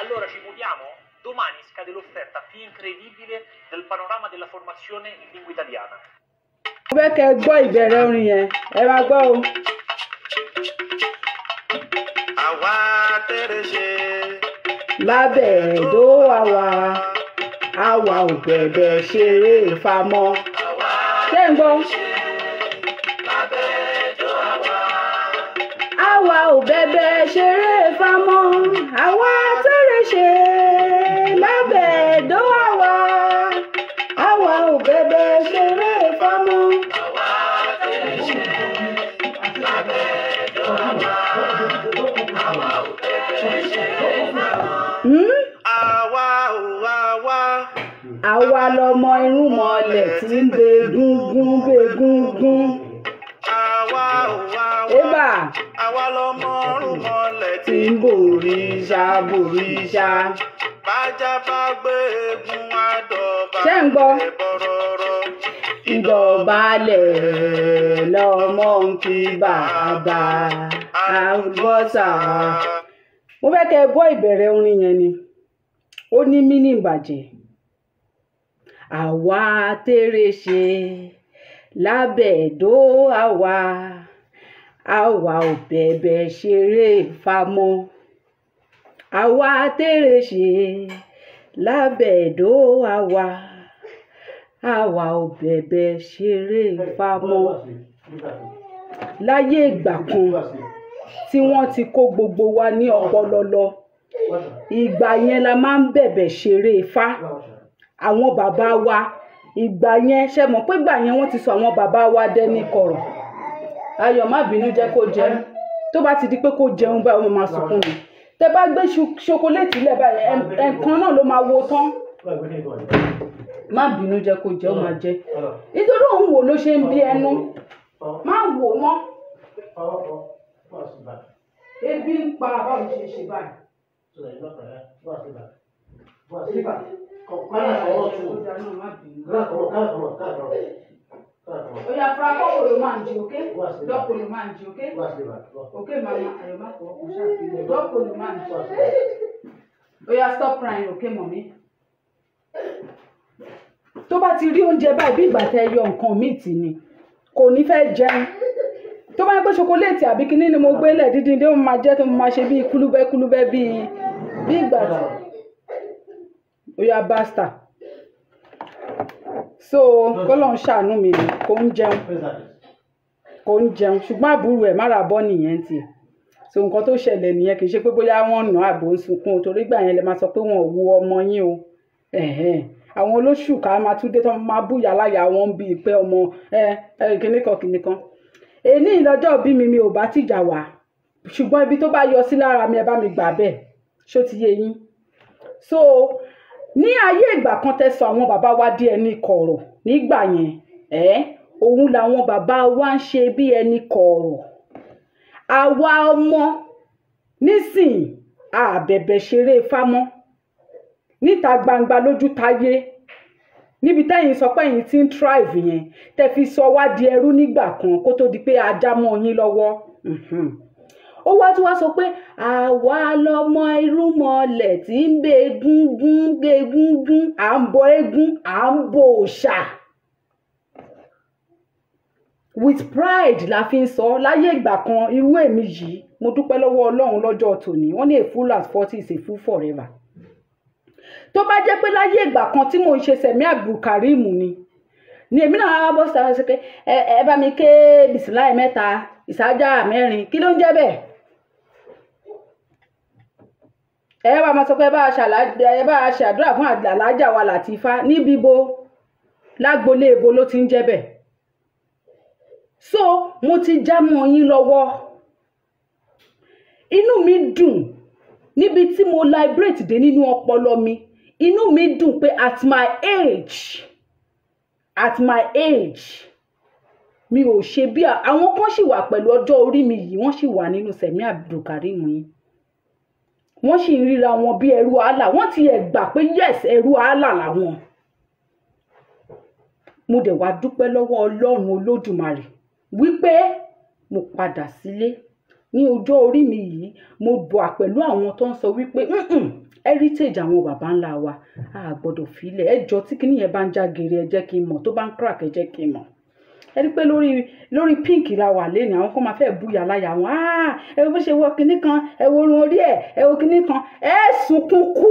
Allora ci muoviamo? Domani scade l'offerta più incredibile del panorama della formazione in lingua italiana. Mo fẹ́ kẹ́ ẹ gbọ́ ìbẹ̀rẹ̀ orin yẹn, ẹ máa gbọ́ o. Àwa tẹ́rẹ̀ ṣe. Lábẹ́ Ẹ̀dó àwa, àwa ò bẹ̀bẹ̀ ṣeré ìfamọ́. Ṣé ń gbọ́? Àwa ò bẹ̀bẹ̀ ṣeré ìfamọ́, àwa tẹ́rẹ̀ ṣe lábẹ́ Ẹ̀dó àwa, àwa ò bẹ̀bẹ̀ ṣeré ìfamọ́. Àwa tẹ́rẹ̀ ṣe lábẹ́ Ẹ̀dó àwa, àwa ò bẹ̀bẹ̀ ṣeré ìfamọ́. Àwa ò àwa. Àwa lọmọ irúnmọlẹ̀ tí ń bẹ gúngún bẹ gúngún. Àwa ò àwa. Ébà. Àwa lọmọ irúnmọlẹ̀ tí ń bòrìṣà bòrìṣà. Bájá bá gbé egun àdọ̀bà. Ṣé ń gbọ́? Bọ̀rọ̀rọ̀. Ìdọ̀bálẹ̀ lọmọ ń kí bàbá àlùbọ́sà. Mo fẹ́ kẹ́ ẹ gbọ́ ìbẹ̀rẹ̀ orin yẹn ni. Ó ní mí ní ìbàjẹ́. Àwa tẹ́rẹ̀ ṣe lábẹ́ Ẹ̀dó àwa, àwa ò bẹ̀bẹ̀ ṣeré ìfamọ́. Àwa tẹ́rẹ̀ ṣe lábẹ́ Ẹ̀dó àwa, àwa ò bẹ̀bẹ̀ ṣeré ìfamọ́. Láyé ìgbà kan tí wọ́n ti kó gbogbo wa ní ọpọlọ lọ, ìgbà yẹn la máa ń bẹ̀bẹ̀ ṣeré ifá. Àwọn bàbá wa ìgbà yẹn, ṣe mọ̀ pé ìgbà yẹn wọ́n ti sọ àwọn bàbá wa dẹni kọ̀rọ̀. Ayọ̀, má bínú, jẹ́ kó jẹun. Tó bá ti di pé kó jẹun báyìí, ó máa sunkún ni. Tẹ bá gbé ṣokoléètì lẹ̀ báyìí, ẹ̀ẹ̀kan náà ló máa wo tán. Má bínú, jẹ́ kó jẹ, ó máa jẹ. Nítorí òun wò ló ṣe ń bí ẹnu. Má wò mọ́. Ebi ń pa, báwo ló ṣe ṣe báyìí? Oya, fra poco lo mangi, ok? Dopo lo mangi, ok? Ok, mamma, ayọ̀ má fọwọ́ kàn ṣáà. Dopo lo mangi. Oya, stop crying, ok, mommy? Tó bá ti rí oúnjẹ báyìí, bí ìgbà tẹ yọ nǹkan míì tì ni, kò ní fẹ́ jẹun. Tó bá yẹ pé ṣokoléètì àbí kinní ni mo gbé lẹ̀ dídín dé, ó máa jẹ́ tó máa ṣe bíi kúlúbẹ́ kúlúbẹ́ bíi ìgbà tí. Oya, basta. So kọ́lọ́run ṣàánú mi ni, kò ń jẹun, kò ń jẹun, ṣùgbọ́n àbúrò ẹ̀ mára bọ́ nìyẹn tiẹ̀. So nǹkan tó ṣẹlẹ̀ nìyẹn, kì í ṣe pé bóyá wọ́n nà àbò ń sunkún o, torí ìgbà yẹn lè máa sọ pé wọn ò wo ọmọ yín o. Ẹ̀hẹ́n. Àwọn olóṣù ká máa tún dé tó máa búyà láyà wọn bíi pé ọmọ ẹ ẹ kìnnìkan kìnnìkan. Èní ìlọ́jọ́ bí mi mi ò bá tìjà wá, ṣùgbọ́n ibi tó bá yọ sí lára mi, ẹ bá mi gbà bẹ́ẹ̀. Ṣó ti yé yín? So ní ayé ìgbà kan tẹ́ sọ àwọn bàbá wa di ẹni kọ̀rọ̀ nígbà yẹn, ẹ́ òun làwọn bàbá wa ń ṣe bí ẹni kọ̀rọ̀. Àwa ọmọ nísìn àbẹ̀bẹ̀ ṣeré fámọ́ níta gbangba lójú táyé níbi tẹ́yìn sọ pé ẹ̀yin ti ń thrive yẹn, tẹ́ fi sọ wá di ẹrú nígbà kan kó tó di pé ajá mọ́ yín lọ́wọ́. Ó wá tún wá sọ pé àwa lọmọ irúnmọlẹ̀ tí ń bẹ egúngún bẹ egúngún, à ń bọ eégún, à ń bọ òòṣà. With pride la fi ń sọ láyé ìgbà kan. Irú èmi yìí, mo dúpẹ́ lọ́wọ́ Ọlọ́run lọ́jọ́ tòní. Wọ́n ní a fool at 40 is a fool forever. Tó bá jẹ́ pé láyé ìgbà kan tí mò ń ṣe sẹ̀mí Abdulkareem ni èmi náà wá bọ́ sára ṣe pé ẹ bá mi ké bìsíláì mẹ́ta, ìsájà mẹ́rin, kí ló ń jẹ́ bẹ́ẹ̀? Ẹ wá máa sọ pé ẹ bá a ṣàdúrà fún àlàájá wa Làtífá níbi bo lágbolé ibo ló ti ń jẹ́ bẹ́ẹ̀. So mo ti já mọ́ yín lọ́wọ́. Inú mi dùn níbi tí mo liberate dé nínú ọpọlọ mi. Inú mi dùn pé at my age, mi ò ṣe bí àwọn kan sì wà pẹ̀lú ọjọ́ orí mi yìí, wọ́n sì wà nínú sẹ̀mí Abdulkareem yìí, wọ́n sì ń ríra wọn bí ẹrú Allah. Wọ́n ti ẹ̀ gbà pé yes, ẹrú Allah làwọn. Mo dẹ̀ wá dúpẹ́ lọ́wọ́ Ọlọ́run Olódùmarè wípé mo padà sílé ní ọjọ́ orí mi yìí. Mo bọ̀ pẹ̀lú àwọn tó ń sọ wípé, Heritage àwọn baba ńlá wa, a gbọ́dọ̀ filẹ̀. Ẹ jọ, tí kinní yẹn bá ń já geere, ẹ jẹ́ kí n mọ̀. Tó bá ń crack, ẹ jẹ́ kí n mọ̀. Ẹ rí pé lórí pink la wà lẹ́nu. Àwọn kan máa fẹ́ búya láyà wọn. Ẹ wo bó ṣe wọ kinní kan, ẹ wo orun orí ẹ, ẹ wo kinní kan. Ẹ sunkún kú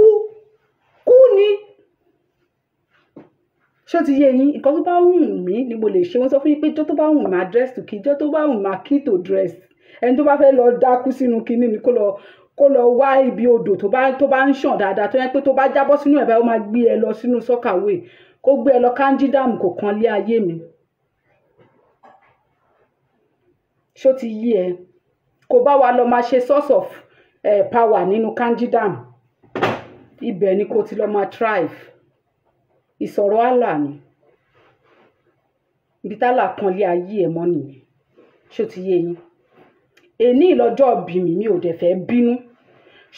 kú ni. Ṣó ti yé yín? Nǹkan tó bá wù mí ni mo lè ṣe. Wọ́n sọ fún yín pé ijọ́ tó bá wù mí dress to kill, ijọ́ tó bá wù mí kill to dress. Ẹni tó bá fẹ́ lọ dákú sínú kinní ni kó lọ wá ibi odò tó bá ń ṣàn dáadáa, tó yẹ pé tó bá jábọ́ sínú ẹ̀ báyìí, ó máa gbé ẹ lọ sínú soakaway, kó gbé ẹ lọ Kainji Dam, kò kan lé ayé mi. Ṣó ti yé ẹ? Kó bá wa lọ máa ṣe source of power nínú Kainji Dam, ibẹ̀ ni kò ti lọ máa thrive. Ìsọ̀rọ̀ Allah ni, ibi tálà kan lé ayé ẹ mọ́ nìyẹn. Ṣó ti yé yín? Èní ìlọ́jọ́ bí mi, mi ò dẹ̀ fẹ́ bínú,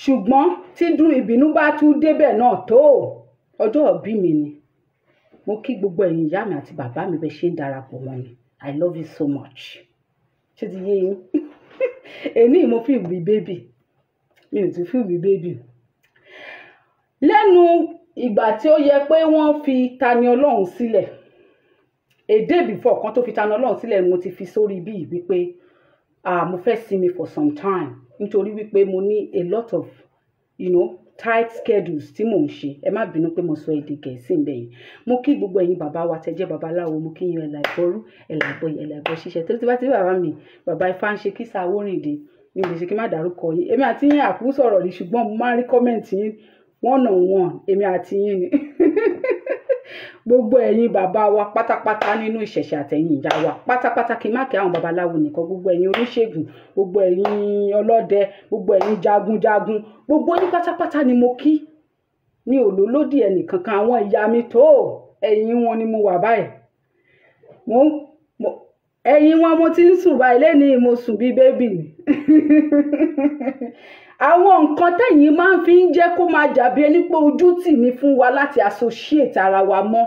ṣùgbọ́n tí dùn ìbínú bá tún débẹ̀ náà tó, ọjọ́ ìbí mi ni. Mo kí gbogbo ẹ̀yin ìyá mi àti bàbá mi bẹ́ẹ̀ ṣe ń darapọ̀ mọ́ mi. I love you so much. Ṣé ti yé yín? Èní mo feel bí baby, mi ò tún feel bí baby lẹ́nu ìgbà tí ó yẹ pé wọ́n fi Tani Olohun sílẹ̀. A day before kan tó fi Tani Olohun sílẹ̀, mo ti fi sórí bíi wípé, ah, mo fẹ́ sinmi for some time, nítorí wípé mo ní a lot of tight schedules tí mò ń ṣe. Ẹ má bínú pé mo sọ èdè Gẹ̀ẹ́sì ń bẹ̀ yẹn. Mo kí gbogbo ẹ̀yin bàbá wa tẹ́ jẹ́ babaláwo. Mo kí yín. Ẹ̀là ìbọrú, ẹ̀là ìbọyè, ẹ̀là ìbọ ṣíṣe. Torí tí bá ti rí bàbá mi, bàbá ifá ń ṣe kísà awórìndé, mi lè ṣe kí n má dárúkọ yín. Èmi àti yín àkú sọ̀rọ̀ rí, ṣùgbọ́n mo máa ń rí comment yín one on one, èmi àti yín ni. Gbogbo ẹ̀yin bàbá wa pátápátá nínú ìṣẹ̀ṣẹ̀ àtẹ̀yìn ìyá wa pátápátá, kí n má kí àwọn babaláwo nìkan, gbogbo ẹ̀yin oníṣègùn, gbogbo ẹ̀yin ọlọ́dẹ, gbogbo ẹ̀yin jagunjagun, gbogbo yín pátápátá ni mo kí. Mi ò lólódì ẹnìkankan. Àwọn ìyá mi tó, ẹ̀yìn wọn ni mo wà báyìí. Mo ẹ̀yìn wọn mo ti ń sùn báyìí lẹ́ni. Mo sùn bíi baby ni. Àwọn nǹkan tẹ̀yìn máa ń fi ń jẹ́ kó máa dàbí ẹni pé ojú tì ní fún wa láti associate ara wa mọ́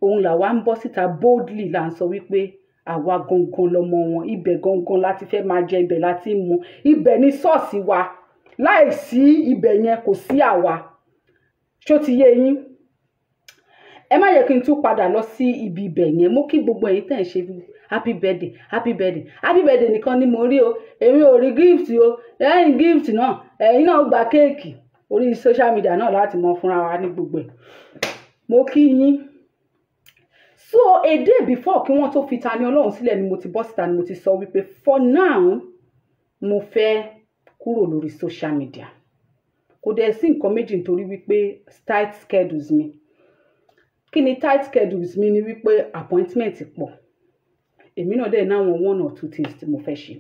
òun làwa ń bọ́ síta boldly, là ń sọ wípé àwa gangan lọmọ wọn. Ibẹ̀ gangan láti fẹ́ máa jẹ, ibẹ̀ láti mu, ibẹ̀ ní ṣọ́ọ̀ṣì wa. Láì sí ibẹ̀ yẹn, kò sí àwa. Ṣó ti yé yín? Ẹ má yẹ kí n tún padà lọ sí ibi ibẹ̀ yẹn. Mo kí gbogbo ẹ̀yin tẹ̀ ń ṣe happy birthday, happy birthday, happy birthday nìkan ni mo rí o. Èmi ò rí gift o. Lẹ́yìn gift náà, ẹ̀yin náà gba cake orí social media náà láti mọ fúnra wa ní gbogbo ẹ̀. Mo kí yín. So a day before kí wọ́n tó fi Tani Olohun sílẹ̀ ni mo ti bọ́ síta, ni mo ti sọ wípé for now, mo fẹ́ kúrò lórí social media. Kò dẹ̀ sí nǹkan méjì, nítorí wípé tight schedules mi. Kí ni tight schedules mi? Ni wípé appointment pọ̀. Èmi náà dẹ̀ náwọn one or two things tí mo fẹ́ ṣe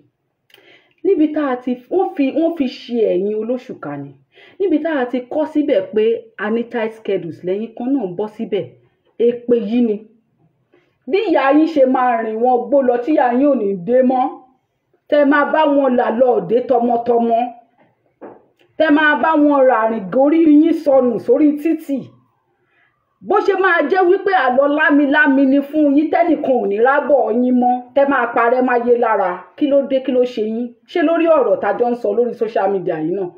níbi tá a ti wọ́n fi ṣe ẹ̀yìn olóṣùkà ni, níbi tá a ti kọ́ síbẹ̀ pé a ní tight schedules, lẹ́yìn kan náà ń bọ́ síbẹ̀. Èpè yìí ni bí ìyá yín ṣe máa rìn wọn gbó lọ, tí ìyá yín ò ní dé mọ́, tẹ́ máa bá wọn là lọ òde tọmọtọmọ, tẹ́ máa bá wọn ràrìn gorí yín sọnù sórí títì, bó ṣe máa jẹ́ wípé àlọ́ lámilámi ni fún yín, tẹ́nìkan ò ní rábọ̀ yín mọ́, tẹ́ máa parẹ́ máa yé lára. Kí ló dé? Kí ló ṣe yín? Ṣé lórí ọ̀rọ̀ tájọ́ ń sọ lórí social media yìí náà?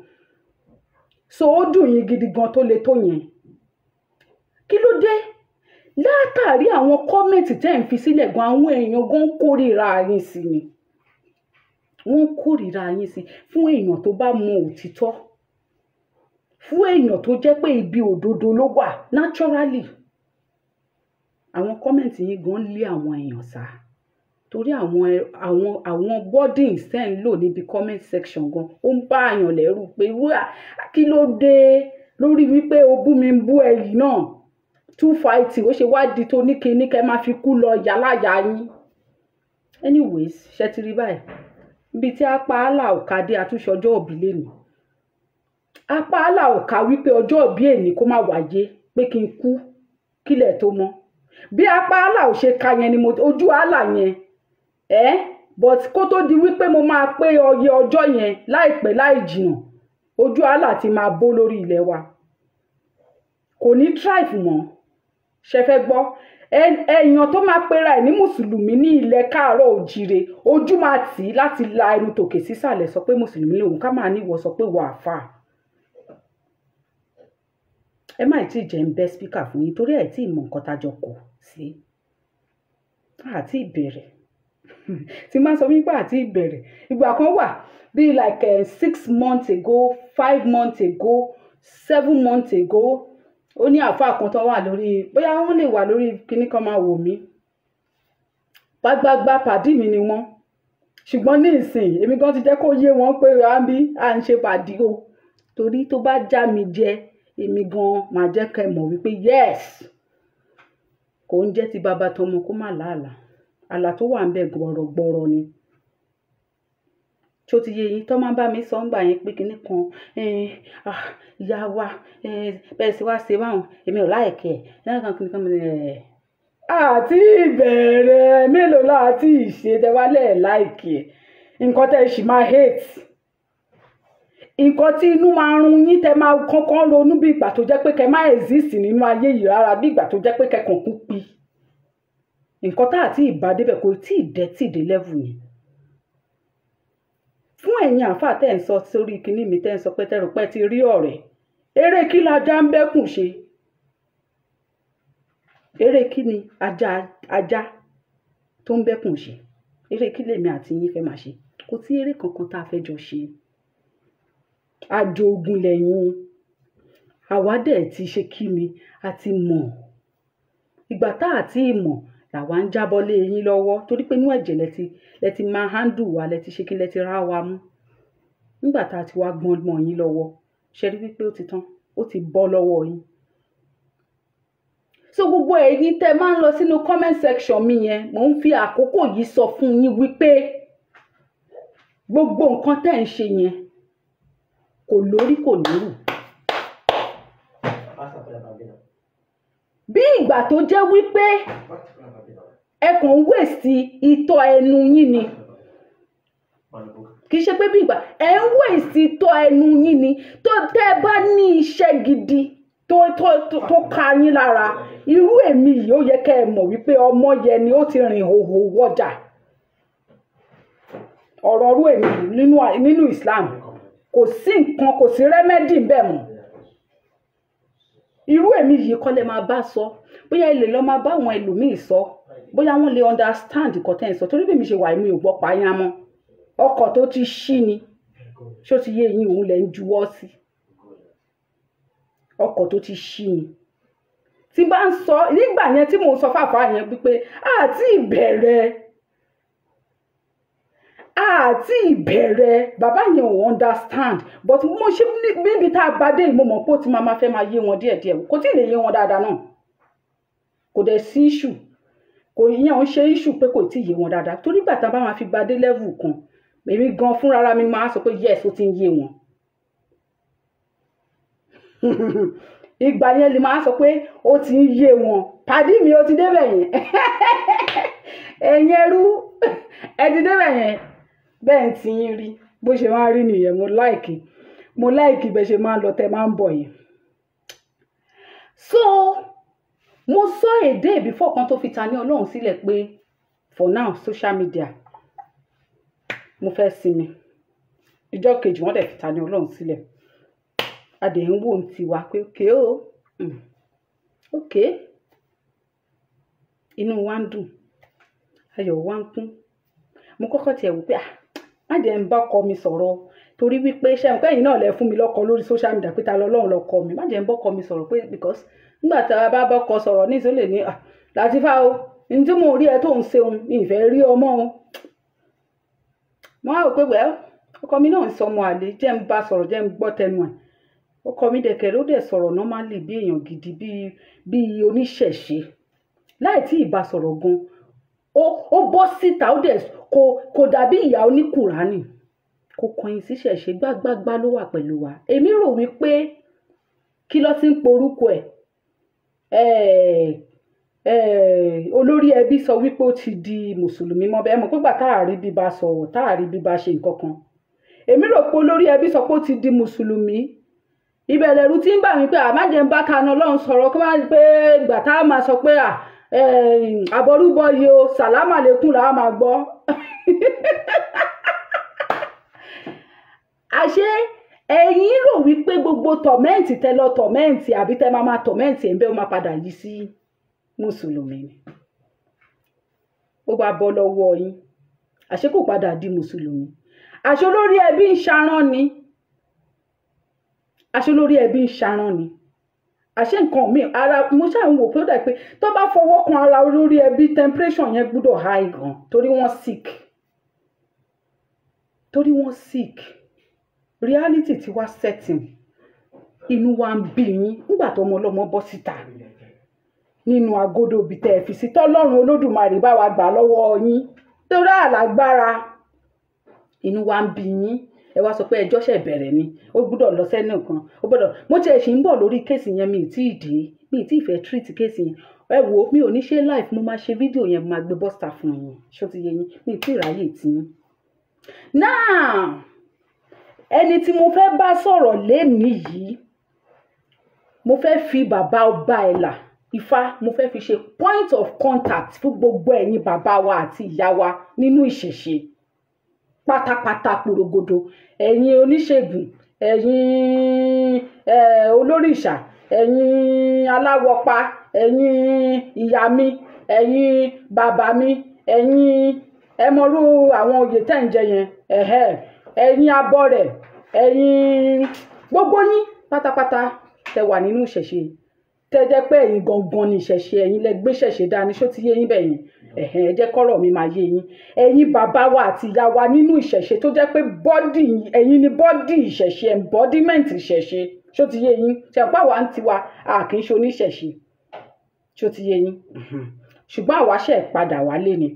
So ó dùn yín gidi gan tó le tó yẹn? Kí ló dé? Látàrí àwọn comment tẹ́ ń fi sílẹ̀ gan, àwọn èèyàn gan kórìíra yín sí ni. Wọ́n kórìíra yín sí. Fún èèyàn tó bá mọ òtítọ́, fún èèyàn tó jẹ́ pé ibi òdodo ló wà naturally, àwọn comment yín gan lé àwọn èèyàn sá, torí àwọn wordings tẹ́ ń lò níbi comment section gan, ó ń bá èèyàn lẹ́rù pé kí ló dé lórí wípé o bú mi, ń bú ẹ yìí náà, two fighting, ó ṣe wá di tó ní kinní kẹ́ máa fi kú lọ yàláyà yín. Anyways, ṣe ti rí báyìí ibi tí apá àlà òkà dé? Àtúnṣe ọjọ́ òbí lẹ́nu apá àlà òkà wípé ọjọ́ òbí èní kó má wáyé, pé kí n kú kílẹ̀ tó mọ́. Bí apá àlà ò ṣe ka yẹn ni mo ojú àlà yẹn ẹ́. But kó tó di wípé mo máa pé ọyẹ ọjọ́ yẹn, láìpẹ́ láì jìnnà, ojú àlà ti máa bó lórí ilẹ̀ wa, kò ní thrive mọ́. Ṣe fẹ́ gbọ́? Èèyàn tó máa pera ẹ̀ ní mùsùlùmí ní ilẹ̀ káàárọ̀ òjìrè, ojú máa tì í láti la ẹnu tòkè sísàlẹ̀ sọ pé mùsùlùmí lòun, ká máa níwọ̀ sọ pé wà á fà. Ẹ má tí ì jẹ́ ń bẹ́ speaker fún yín torí ẹ̀ tí ì mọ nǹkan tá a jọ kù sí. Àti ìbẹ̀rẹ̀ tí máa sọ wípé àti ìbẹ̀rẹ̀, ìgbà kan wà bíi like 6 months ago, 5 months ago, 7 months ago, ó ní àáfàá kan tó wà lórí, bóyá wọ́n lè wà lórí kinní kan máa wò mí gbágbágbá, pàdí mi ni wọ́n. Ṣùgbọ́n ní ìsìn, èmi gan ti jẹ́ kó yé wọn pé à ń bí à ń ṣe pàdí o, torí tó bá já mi jẹ, èmi gan máa jẹ́ kẹ́ mọ̀ wípé yes, kò ń jẹ́ ti bàbá tọmọ kó má làálàá. Àlà tó wà ń bẹ̀ gbọ̀rọ̀gbọ̀rọ̀ ni. Tó ti yé yín, tó máa ń bá mi sọ ń gbà yẹn pé kinní kan, ìyá wa, bẹ́ẹ̀ sì wá ṣe báwọn, èmi ò like ẹ̀ lẹ́yìn kan kinní kan ẹ̀. Àti ìbẹ̀rẹ̀ mélòó láti ìṣe tẹ́wálẹ̀ like ẹ̀, nǹkan tẹ́ ẹ sì máa hate, nǹkan tí inú máa run yín, tẹ́ máa kọ́kọ́ ronú bí ìgbà tó jẹ́ pé kẹ́ má exist nínú ayé yìí rárá, bí ìgbà tó jẹ́ pé kẹ́ kàn kú pi. Nǹkan tá àti ìbá débẹ̀ kò tí ì dẹ́ tí ì dé level yẹn. Fún ẹ̀yin àáfàá tẹ́ ẹ̀ ń sọ sórí kinní mi, tẹ́ ẹ̀ ń sọ pé tẹ́ rò pé ti rí ọ̀rẹ́, eré kí lajá ń bẹ́kùn ṣe? Eré kí ni ajá ajá tó ń bẹ́kùn ṣe? Eré kí lèmi àti yín fẹ́ máa ṣe? Kò sí eré kankan tá a fẹ́ jọ ṣe. Àjò ogun lẹ́yìn, àwa dẹ̀ ti ṣe kí ni, a ti mọ̀. Ìgbà tá a ti mọ̀ làwa ń jábọ́ lé yín lọ́wọ́, torí pé inú ẹ̀jẹ̀ lẹ ti máa handle wa, lẹ ti ṣe kí lẹ ti rá wa mú. Nígbà tá a ti wá gbọ́n mọ́ yín lọ́wọ́, ṣe rí wípé ó ti tán, ó ti bọ́ lọ́wọ́ yín. So gbogbo ẹ̀yin tẹ́ máa ń lọ sínú comment section mi yẹn, mò ń fi àkókò yìí sọ fún yín wípé gbogbo nǹkan tẹ́ ń ṣe yẹn kò lórí, kò lérù. Bí ìgbà tó jẹ́ wípé ẹ kàn ń waste ìtọ́ ẹnu yín ni. Kì í ṣe pé bí ìgbà ẹ ń waste ìtọ́ ẹnu yín ni. Tó tẹ́ ẹ bá ní iṣẹ́ gidi tó ka yín lára, irú èmi yìí, ó yẹ kẹ́ ẹ mọ̀ wípé ọmọ yẹn ni ó ti rìn hòhò wọjà. Ọ̀rọ̀ ọrú èmi yìí nínú Islam, kò sí nǹkan, kò sí remedy ń bẹ̀ mọ́. Irú èmi yìí kọ́ lè máa bá sọ, bóyá ilé lọ́ máa bá àwọn ẹlòmíì sọ, bóyá wọ́n lè understand nǹkan tẹ́ ń sọ, torí bí mi ṣe wà, mi ò gbọ́ payá mọ́. Ọkọ̀ tó ti ṣí ni, ṣó ti yé yín? Òun lẹ̀ ń juwọ́ sí ọkọ̀ tó ti ṣí ni. Tí bá ń sọ nígbà yẹn tí mò ń sọ fàfà yẹn wípé àti ìbẹ̀rẹ̀, àti ìbẹ̀rẹ̀, bàbá yẹn ò understand. But mo ṣe níbi tá a bá dé yìí, mo mọ̀ pé ó ti máa fẹ́ máa yé wọn díẹ̀díẹ̀. Kò tí ì lè yé wọn dáadáa náà, kò dẹ̀ sí issue, kò ìyẹn ò ń ṣe issue pé kò tí ì yé wọn dáadáa, torí gbà tá a bá máa fi gba dé level kan, èmi gan fúnra mi máa sọ pé yes, ó ti ń yé wọn. Ìgbà yẹn lè máa sọ pé ó ti ń yé wọn. Pàdí mi, ó ti débẹ̀ yẹn. Ẹ̀yin ẹrú, ẹ ti débẹ̀ yẹn. Bẹ́ẹ̀ ń ti yín rí bó ṣe máa ń rí nìyẹn. Mo like bẹ́ẹ̀ ṣe máa ń lọ tẹ́ máa ń bọ̀ yẹn. So mo sọ èdè before kan tó fi Ta Ni Ọlọ́run sílẹ̀ pé for now, social media, mo fẹ́ sinmi. Ìjọ́ kejì, wọ́n dẹ̀ fi Ta Ni Ọlọ́run sílẹ̀. A dẹ̀ ń wò ń tiwa pé okay o, okay, inú wa ń dùn, ayọ̀ wa ń kún. Mo kọ́kọ́ tiẹ̀ wò pé, ah, má jẹ́ ń bá ọkọ mi sọ̀rọ̀, torí wípé ṣé nǹkan ẹ̀yin náà lẹ fún mi lọ́kọ lórí social media pé ta lọ́lọ́run lọ́kọ mi. Má jẹ́ ń bọ́kọ mi sọ̀rọ̀ pé because nígbà tá a bá bọ́kọ sọ̀rọ̀ ní ìsọ́lẹ̀ ní, ah, Làtífà o, ní tí mò ń rí ẹ tó ń ṣeun, ìfẹ́ rí ọmọ o. Mo á rò pé, well, ọkọ mi náà ń sọ ọmọ àlè, jẹ́ ń bá sọ̀rọ̀, jẹ́ ń gbọ́ tẹnu ẹ̀. Ọkọ mi dẹ̀kẹ̀rẹ̀, ó dẹ̀ sọ̀rọ̀ normally bí èèyàn gidi, bí oníṣẹ̀ṣe. Láì tí ì bá sọ̀rọ̀ gan, ó bọ́ síta, ó dẹ̀ kò dàbí ìyá oníkùránì, kò kọ̀yìn sí ṣẹ̀ṣe, gbágbágbá ló wà pẹ̀lú wa. Èmi rò wípé kí ló ti ń porúkọ ẹ̀, olórí ẹbí sọ wípé ó ti di mùsùlùmí mọ́ bẹ́ẹ̀ mọ̀ pé gbà táàrí bí bá sọ̀rọ̀, táàrí bí bá ṣe nǹkan kan, èmi rò pé olórí ẹbí sọ pé ó ti di mùsùlùmí. Ibẹ̀ lẹ̀rù tí ń bà mí pé àmájẹ́ ń bá Tani Ọlọ́run sọ̀rọ̀, kí wọ́n á pé gbà tá a máa sọ pé àbọ̀rúbọ yìí o, sàlámà lẹ́kùn là á máa gbọ́. Àṣé Ẹ̀yin rò wípé gbogbo torment tẹ lọ torment àbí tẹ máa máa torment ẹ̀ ń bẹ́, ó máa padà yí sí mùsùlùmí ni. Ó bá bọ́ lọ́wọ́ yín, àṣé kò padà di mùsùlùmí? Àṣé olórí ẹbí ń ṣarán ni? Àṣé olórí ẹbí ń ṣarán ni? Àṣé nǹkan mi ara mo ṣáà ń wò pé ó dà pé tó bá fọwọ́ kan ara olórí ẹbí, temperature yẹn gbúdọ̀ high gan, torí wọ́n sick, torí wọ́n sick. Reality ti wá setting, inú wa ń bí yín nígbà tó ọmọ ọlọ́mọ bọ́ síta nínú agodo ibi tẹ́ ẹ fi sí, tọ́lọ́run Olódùmarè bá wa gbà lọ́wọ́ yín torí àlágbára. Inú wa ń bí yín, ẹ wá sọ pé ẹjọ́ ṣẹ̀ bẹ̀rẹ̀ ni, ó gbúdọ̀ lọ sẹ́nu kan, ó gbọ́dọ̀. Mo tiẹ̀ ṣì ń bọ̀ lórí case yẹn, mi ì tí ì dé, mi ì tí ì fẹ́ treat case yẹn. Ẹ wo, mi ò ní ṣe live, mo máa ṣe fídíò yẹn, mo máa gbé bọ́sítà fún yín. Ṣó ti yé yín? Mi ì tí ì ráyè tí yín. Now, ẹni tí mo fẹ́ bá sọ̀rọ̀ lénìí yìí, mo fẹ́ fi bàbá ọba Ẹ̀là Ifá, mo fẹ́ fi ṣe point of contact fún gbogbo ẹ̀yin bàbá wa àti ìyá wa nínú ìṣẹ̀ṣe pátápátá porogodo, ẹ̀yin oníṣègùn, ẹ̀yin olórìṣà, ẹ̀yin aláwọ̀pa, ẹ̀yin ìyá mi, ẹ̀yin bàbá mi, ẹ̀yin ẹmọrú àwọn oyè tẹ́ ń jẹ yẹn, ẹ̀hẹ́, ẹ̀yin abọrẹ̀, ẹ̀yin gbogbo yín pátápátá tẹ́ wà nínú ìṣẹ̀ṣe, tẹ́ jẹ́ pé ẹ̀yin gangan ni ìṣẹ̀ṣe, ẹ̀yin lẹ gbé ìṣẹ̀ṣe dání. Ṣó ti yé yín bẹ́yẹn? Ẹ̀hẹ́n, ẹ jẹ́ kọ́rọ̀ mi máa yé yín. Ẹ̀yin bàbá wa àti ìyá wa nínú ìṣẹ̀ṣe tó jẹ́ pé body ẹ̀yin ni body ìṣẹ̀ṣe, embodiment ìṣẹ̀ṣe. Ṣó ti yé yín? Ṣe pé àwa ń tiwa, a kì í ṣe oníṣẹ̀ṣe. Ṣó ti yé yín? Ṣùgbọ́n àwa ṣẹ̀ padà wálé ni,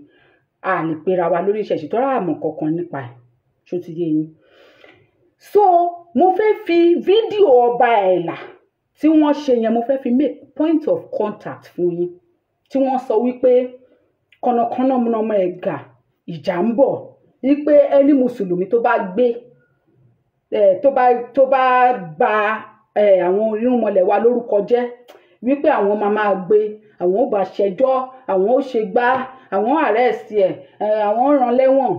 a lè pera wa lórí ìṣẹ̀ṣe tó rà àmọ̀ kankan nípa ẹ̀. Ṣó ti yé yín? So mo fẹ́ fi fídíò ọba Ẹ̀là tí wọ́n ṣe yẹn, mo fẹ́ fi make point of contact fún yín, tí wọ́n sọ wípé kọ̀nàkọ́nà ọmọ ẹ̀gà ìjà ń bọ̀, wípé ẹni mùsùlùmí tó bá gbé ẹ tó bá ba ẹ àwọn irúnmọlẹ̀ wa lórúkọ jẹ́, wípé àwọn máa máa gbé, àwọn ò bá ṣẹjọ́, àwọn ò ṣe gbá, àwọn arrest ẹ, àwọn rán lẹ́wọ̀n.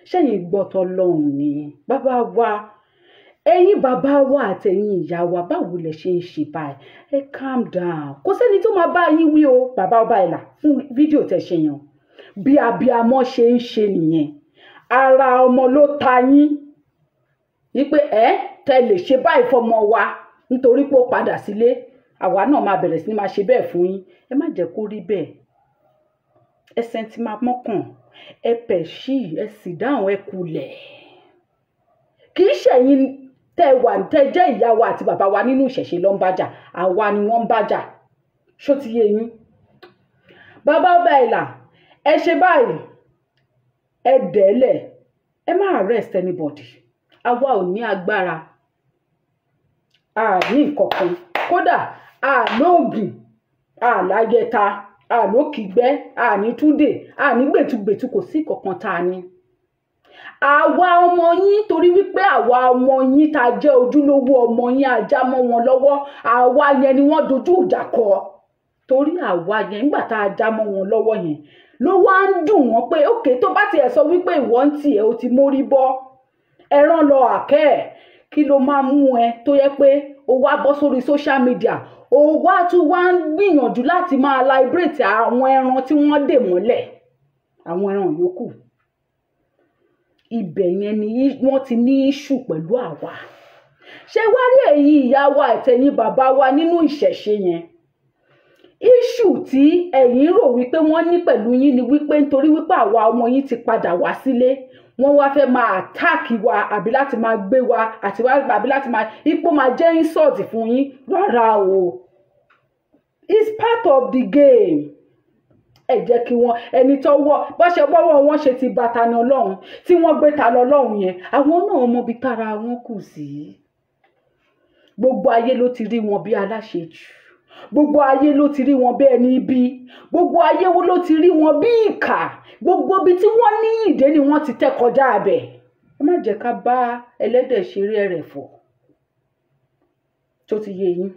Ṣẹ́yìn gbọ́tọ̀ lọ́hùn ni bàbá wa, ẹ̀yin bàbá wa àtẹ̀yin ìyá wa, báwo lẹ ṣe ń ṣe báyìí? Ẹ calm down, kò sẹ́ni tó máa bá yín wí o. Bàbá ọba Ẹ̀là, fún fídíò tẹ̀ ṣe yẹn, bí abiamọ ṣe ń ṣe nìyẹn. Ara ọmọ ló ta yín wípé ẹ tẹ lè ṣe báyìí fọmọ wa nítorí pé ó padà sílé, àwa náà máa bẹ̀rẹ̀ sí ní máa ṣe bẹ́ẹ̀ fún yín. Ẹ má jẹ́ kó rí bẹ́ẹ̀. Ẹ sẹ́ńtì máa mọ́kàn, ẹ pẹ̀ sí, ẹ sì dáhùn, ẹ kulẹ̀. Kì í ṣẹ̀yin tẹ́ wà, tẹ́ jẹ́ ìyá wa àti bàbá wa nínú ìṣẹ̀ṣe ló ń bájà, àwa ni wọ́n ń bájà. Ṣó ti yé yín? Bàbá ọba Ẹ̀là, ẹ ṣe báyìí, ẹ dẹ̀ẹ́lẹ̀, ẹ má arrest anybody. Àwa ò ní agbára, a ní nǹkankan, kódà a lóògùn, a láyẹta, a lókìgbẹ́, a ní túdè, a ní gbẹ̀tugbẹ̀tu, kò sí kankan tá a ní. Àwa ọmọ yín, torí wípé àwa ọmọ yín tá a jẹ́ ojúlówó ọmọ yín, ajá mọ́ wọn lọ́wọ́, àwa yẹn ni wọ́n dojú ìjà kọ. Torí àwa yẹn, nígbà tá a já mọ́ wọn lọ́wọ́ yẹn, ló wá ń dùn wọ́n pé òkè tó bá tiẹ̀ sọ wípé ìwọ ń tiẹ̀ o ti mórí bọ́, ẹran lọ àkẹ́ ẹ̀, kí ló máa mú ẹ tó yẹ pé o wá bọ́ sórí social media, o wá tún wá ń gbìyànjú láti máa liberate àwọn ẹran tí wọ́n dè mọ́lẹ̀, àwọn ẹran yòókù? Ibẹ̀ yẹn ni wọ́n ti ní issue pẹ̀lú àwa. Ṣé wá rí ẹ̀yin ìyá wa àtẹ̀yin bàbá wa nínú ìṣẹ̀ṣe yẹn, issue tí ẹ̀yin rò wípé wọ́n ní pẹ̀lú yín ni wípé nítorí wípé àwa ọmọ yín ti padà wá sílé, wọ́n wá fẹ́ máa attack wa, àbí láti máa gbé wa àti wá, àbí láti máa ipò máa jẹ́ insult fún yín. Rárá o, it's part of the game. Ẹ jẹ́ kí wọ́n ẹni tó wọ́ bó ṣe bọ́wọ́ wọn ṣe ti bàtà ní Ọlọ́run tí wọ́n gbé ta lọ Ọlọ́run yẹn, àwọn náà mọ ibi tára wọn kù sí. Gbogbo ayé ló ti rí wọn bí aláṣejù, gbogbo ayé ló ti rí wọn bí ẹni ibi, gbogbo ayé ló ti rí wọn bí ìkà. Gbogbo ibi tí wọ́n ní ìdè ni wọ́n ti tẹ́ kọjá abẹ. Ẹ má jẹ́ ká bá ẹlẹ́dẹ̀ ṣeré ẹrẹ̀fọ̀. Tó ti yé yín?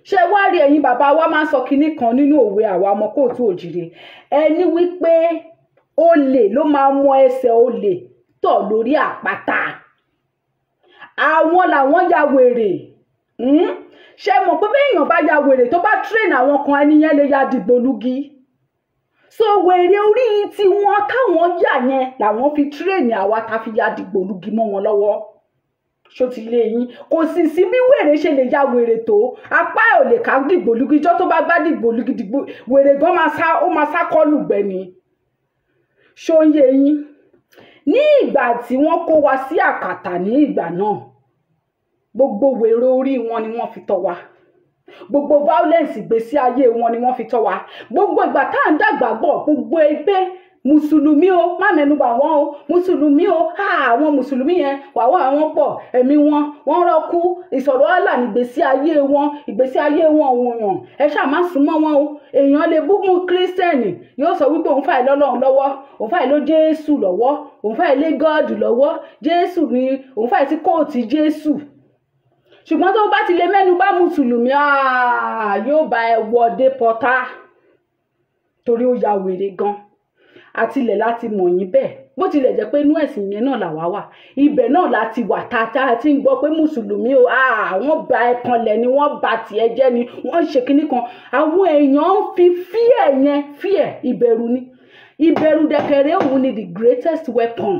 Ṣé wá rí, ẹ̀yin bàbá wa máa ń sọ kinní kan nínú òwe àwa ọmọ kóòtù òjìrè, ẹni wípé olè ló máa mọ ẹsẹ̀ olè. tọ̀ lórí àpáta. Àwọn làwọn ya wèrè. Ṣe mọ̀ pé béèyàn bá ya wèrè, tó bá train àwọn kan, ẹni yẹn lè ya dìgbòlugi. So wèrè orí tiwọn táwọn yà yẹn làwọn fi train àwa tá fi ya dìgbòlugi mọ́ wọn lọ́wọ́. Ṣó ti lé yín? Kò sì sí bí wèrè ṣe lè ya wèrè tó, apá ẹ̀ ò lè ká dìgbòlugi. Ijọ́ tó bá gbá dìgbòlugi, dìgbò wèrè gan máa sá, ó máa sá kọ́lù gbẹ ni. Ṣó ń yé yín? Ní ìgbà tí wọ́n kó wa sí àkàtà ní ìgbà náà, gbogbo wèrè orí wọn ni wọ́n fi tọ́ wa, gbogbo violence ìgbésí ayé wọn ni wọ́n fi tọ́ wa. Gbogbo ìgbà tá à ń dàgbà bọ̀, gbogbo ẹgbẹ́ mùsùlùmí o, má mẹ́nubà wọ́n o, mùsùlùmí o, àwọn mùsùlùmí yẹn wàhálà àwọn pọ̀, ẹ̀mí wọn wọ́n rọ́kú, ìsọ̀rọ̀ àlà nígbésí ayé wọn, ìgbésí ayé wọn òun yàn, ẹ ṣáà má súnmọ́ wọn o. Èèyàn lè bú mú kírísítẹ́nì, yóò sọ wípé òun fàì lọ́lọ́run lọ́wọ́, òun fàì ló Jésù lọ́wọ́, òun fàì lé gọ́ọ̀dù lọ́wọ́, Jésù ni òun fàì sí kóòtù Jésù. Ṣùgbọ́n tó bá ti lè mẹ́nu bá mùsùlùmí, yóò bá ẹ wọdé pọ́tá, torí ó ya wèrè gan. Àtilẹ̀ láti mọ̀ yín bẹ́ẹ̀, bó tilẹ̀ jẹ́ pé inú ẹ̀sìn yẹn náà làwa wà, ibẹ̀ náà láti wà tata tí ń gbọ́ pé mùsùlùmí o, wọ́n ba ẹ̀kanlẹ̀ ni, wọ́n ba tiẹ̀ jẹ́ ni, wọ́n ṣe kinní kan. Àwọn èèyàn ń fi fear yẹn, fear ìbẹ̀rù ni, ìbẹ̀rù dẹ̀kẹ̀rẹ̀ òun ni the greatest weapon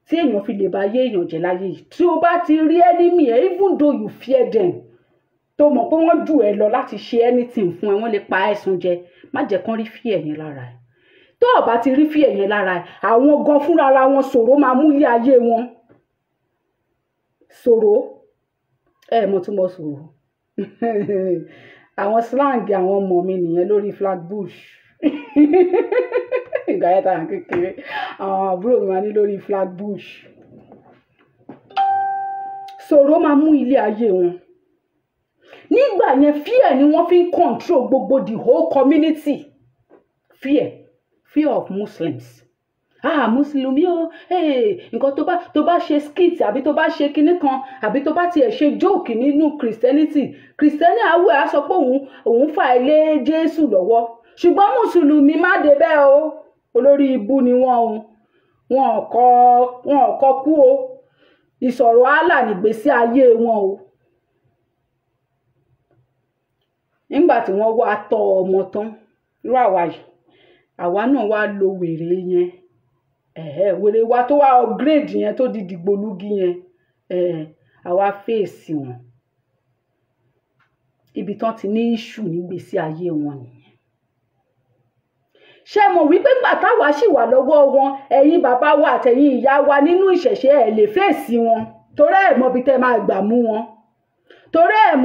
tí èèyàn fi lè bá yé èèyàn jẹ́ láyé yìí. Tí o bá ti rí enemy ẹ, even though you fear them, tó mọ̀ pé wọ́n jù ẹ lọ láti ṣe anything fún ẹ, wọ́n lè pa ẹ̀sùn jẹ, má jẹ́ kán rí fear yẹn lára ẹ. Tó o bá ti rí fear yẹn lára ẹ, àwọn gan fúnra ra wọn ṣòro máa mú ilé ayé wọn ṣòro. Ẹ mọ̀ tún mọ̀ ṣòro. Àwọn slang àwọn ọmọ mi nìyẹn lórí Flatbush. Ìgbà yẹn tàn kékeré, àwọn àbúrò mi máa ní lórí Flatbush. Ṣòro máa mú ilé ayé wọn nígbà yẹn. Fear ni wọ́n fi ń control gbogbo the whole community. Fear, fear of Muslims. Ah, mùsùlùmí o, nǹkan tó bá ṣe skit, àbí tó bá ṣe kinní kan, àbí tó bá tiẹ̀ ṣe joke nínú Christianity, Christianity àwẹ̀ á sọ pé òun fà lé Jésù lọ́wọ́. Ṣùgbọ́n mùsùlùmí, má débẹ̀ o, olórí ibú ni wọ́n o, wọn kọ kú o, ìsọ̀rọ̀ Allah nígbésí ayé wọn o. Nígbà tí wọ́n wá tọ́ ọmọ tán, irú àwa yìí, àwa náà wá lo wèrè yẹn, wèrè wa tó wá upgrade yẹn, tó di dìgbòlugi yẹn, àwa fèsì wọn. Ibi tán ti ní issue nígbésí ayé wọn nìyẹn. Ṣé mọ̀ wípé ńgbà táwa ṣì wà lọ́wọ́ wọn, ẹ̀yin bàbá wa àtẹ̀yin ìyá wa nínú ìṣẹ̀ṣe, ẹ̀ lè fèsì wọn, torí ẹ̀ mọ̀ bí tẹ́ máa gbà mú wọn, torí ẹ̀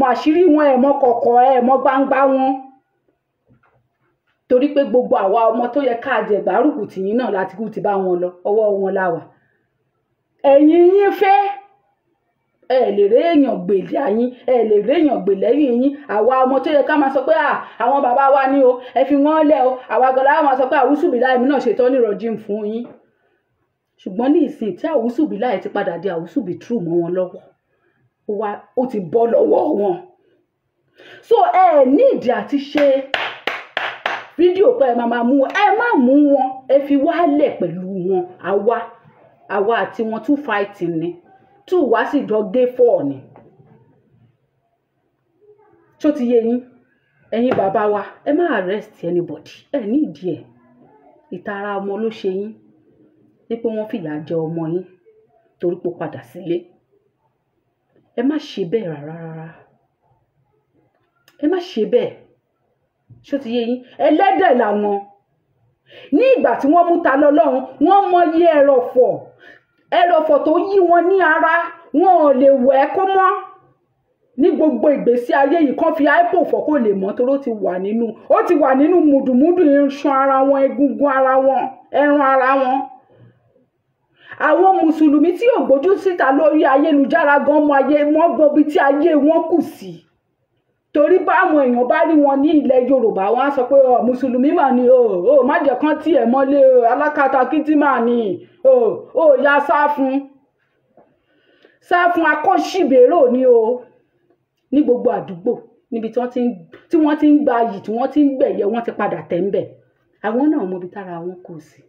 mọ̀ àṣírí wọn, ẹ̀ mọ̀ kọ̀kọ̀, ẹ̀ mọ̀ gbangba wọn, torí pé gbogbo àwa ọmọ tó yẹ ká jẹ gbárùkù tìyín náà láti kú ti bá wọn lọ, ọwọ́ wọn la wà. Ẹ̀yin yín fẹ́ ẹ lè rí èèyàn gbèlè àyín, ẹ lè rí èèyàn gbè lẹ́yìn yín. Àwa ọmọ tó yẹ ká máa sọ pé àwọn bàbá wa ní o, ẹ fi wọ́n lẹ̀ o, àwa gan láwọn máa sọ pé àwùsùbí láì mí náà ṣètò nírọ̀jìn fún yín. Ṣùgbọ́n ní ìsìn tí àwùsùbí láì ti padà di àwùsùbí true mọ́ wọn lọ́wọ́, ó ti bọ́ lọ́wọ́ wọn. So ẹ ní ìdí àti ṣe fídíò pé ẹ máa mú wọn. Ẹ má mú wọn, ẹ fi wálẹ̀ pẹ̀lú wọn. Àwa àti wọn, two fighting ni, two wá sì jọ gé four ni. Tó ti yé yín? Ẹ̀yin bàbá wa, ẹ má arrest anybody. Ẹ ní ìdí ẹ̀. Ìtara ọmọ ló ṣe yín, wípé wọ́n fìyà jẹ ọmọ yín torí pé ó padà sílé. Ẹ má ṣe bẹ́ẹ̀ rárá rárá, ẹ má ṣe bẹ́ẹ̀. Ṣó ti yé yín? Ẹlẹ́dẹ̀ làwọn. Ní ìgbà tí wọ́n mú ta lọ́lọ́run, wọ́n mọyì ẹrọ̀fọ̀, ẹrọ̀fọ̀ tó yí wọn ní ara, wọn ò lè wẹ̀ ẹ́ kó mọ́ ní gbogbo ìgbésí ayé yìí. Kán fi hypo fọ̀, kó lè mọ́, torí ó ti wà nínú mùdùmúdù iṣan ara wọn, egungun ara wọn, ẹran ara wọn. Àwọn mùsùlùmí tí ò gbójú síta lórí ayélujára gan mọ ayé wọn, gbọ́ bí tí ayé wọn kù sí, torí báwọn èèyàn bá rí wọn ní ilẹ̀ Yorùbá, wọn á sọ pé ọ mùsùlùmí mà ní o, ò má jẹ́ kán tiẹ̀ mọ́lé o, alákatakítí mà ní o, ò ya sá fún, sá fún, akọ́ṣìbérò ní o. Ní gbogbo àdúgbò níbi tí wọ́n ti ń gba iyì, tí wọ́n ti ń gbẹ̀yẹ, wọ́n ti padà tẹ̀ ń bẹ̀. Àwọn náà mọ ibi tára wọn kù sí.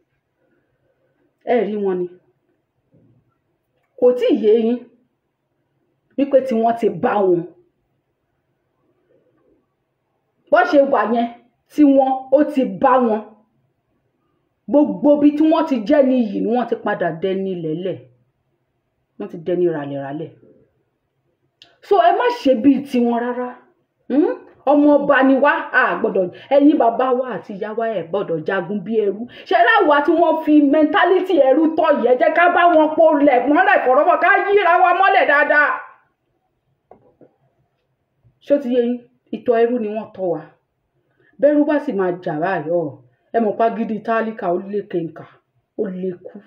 Ẹ rí wọn ni, kò tí ì yé yín wípé tí wọ́n ti bá wọn bó ṣe wà yẹn, tí wọ́n ó ti bá wọn. Gbogbo ibi tí wọ́n ti jẹ́ ní iyì ni wọ́n ti padà dẹni lẹ́lẹ̀, wọ́n ti dẹni ràlẹ̀ràlẹ̀. So ẹ má ṣe bíi tiwọn rárá. Ọmọ ọba ni wá, a gbọ́dọ̀, ẹ̀yin bàbá wa àti ìyá wa, ẹ gbọ́dọ̀ jagun bí ẹrú. Ṣe láwa tí wọ́n fi mentality ẹrú tọ́ yẹ, jẹ́ ká bá wọn po lẹ̀ mọ́lẹ̀ fọ̀rọ̀fọ̀, ká yíra wa mọ́lẹ̀ dáadáa. Ṣó ti yé yín? Ìtọ̀ ẹrú ni wọ́n tọ́ wa. Bẹ́rú bá sì máa jà báyọ̀, ẹ mọ̀ pa gidi tálíkà, ó lè kéńkà, ó lè kú.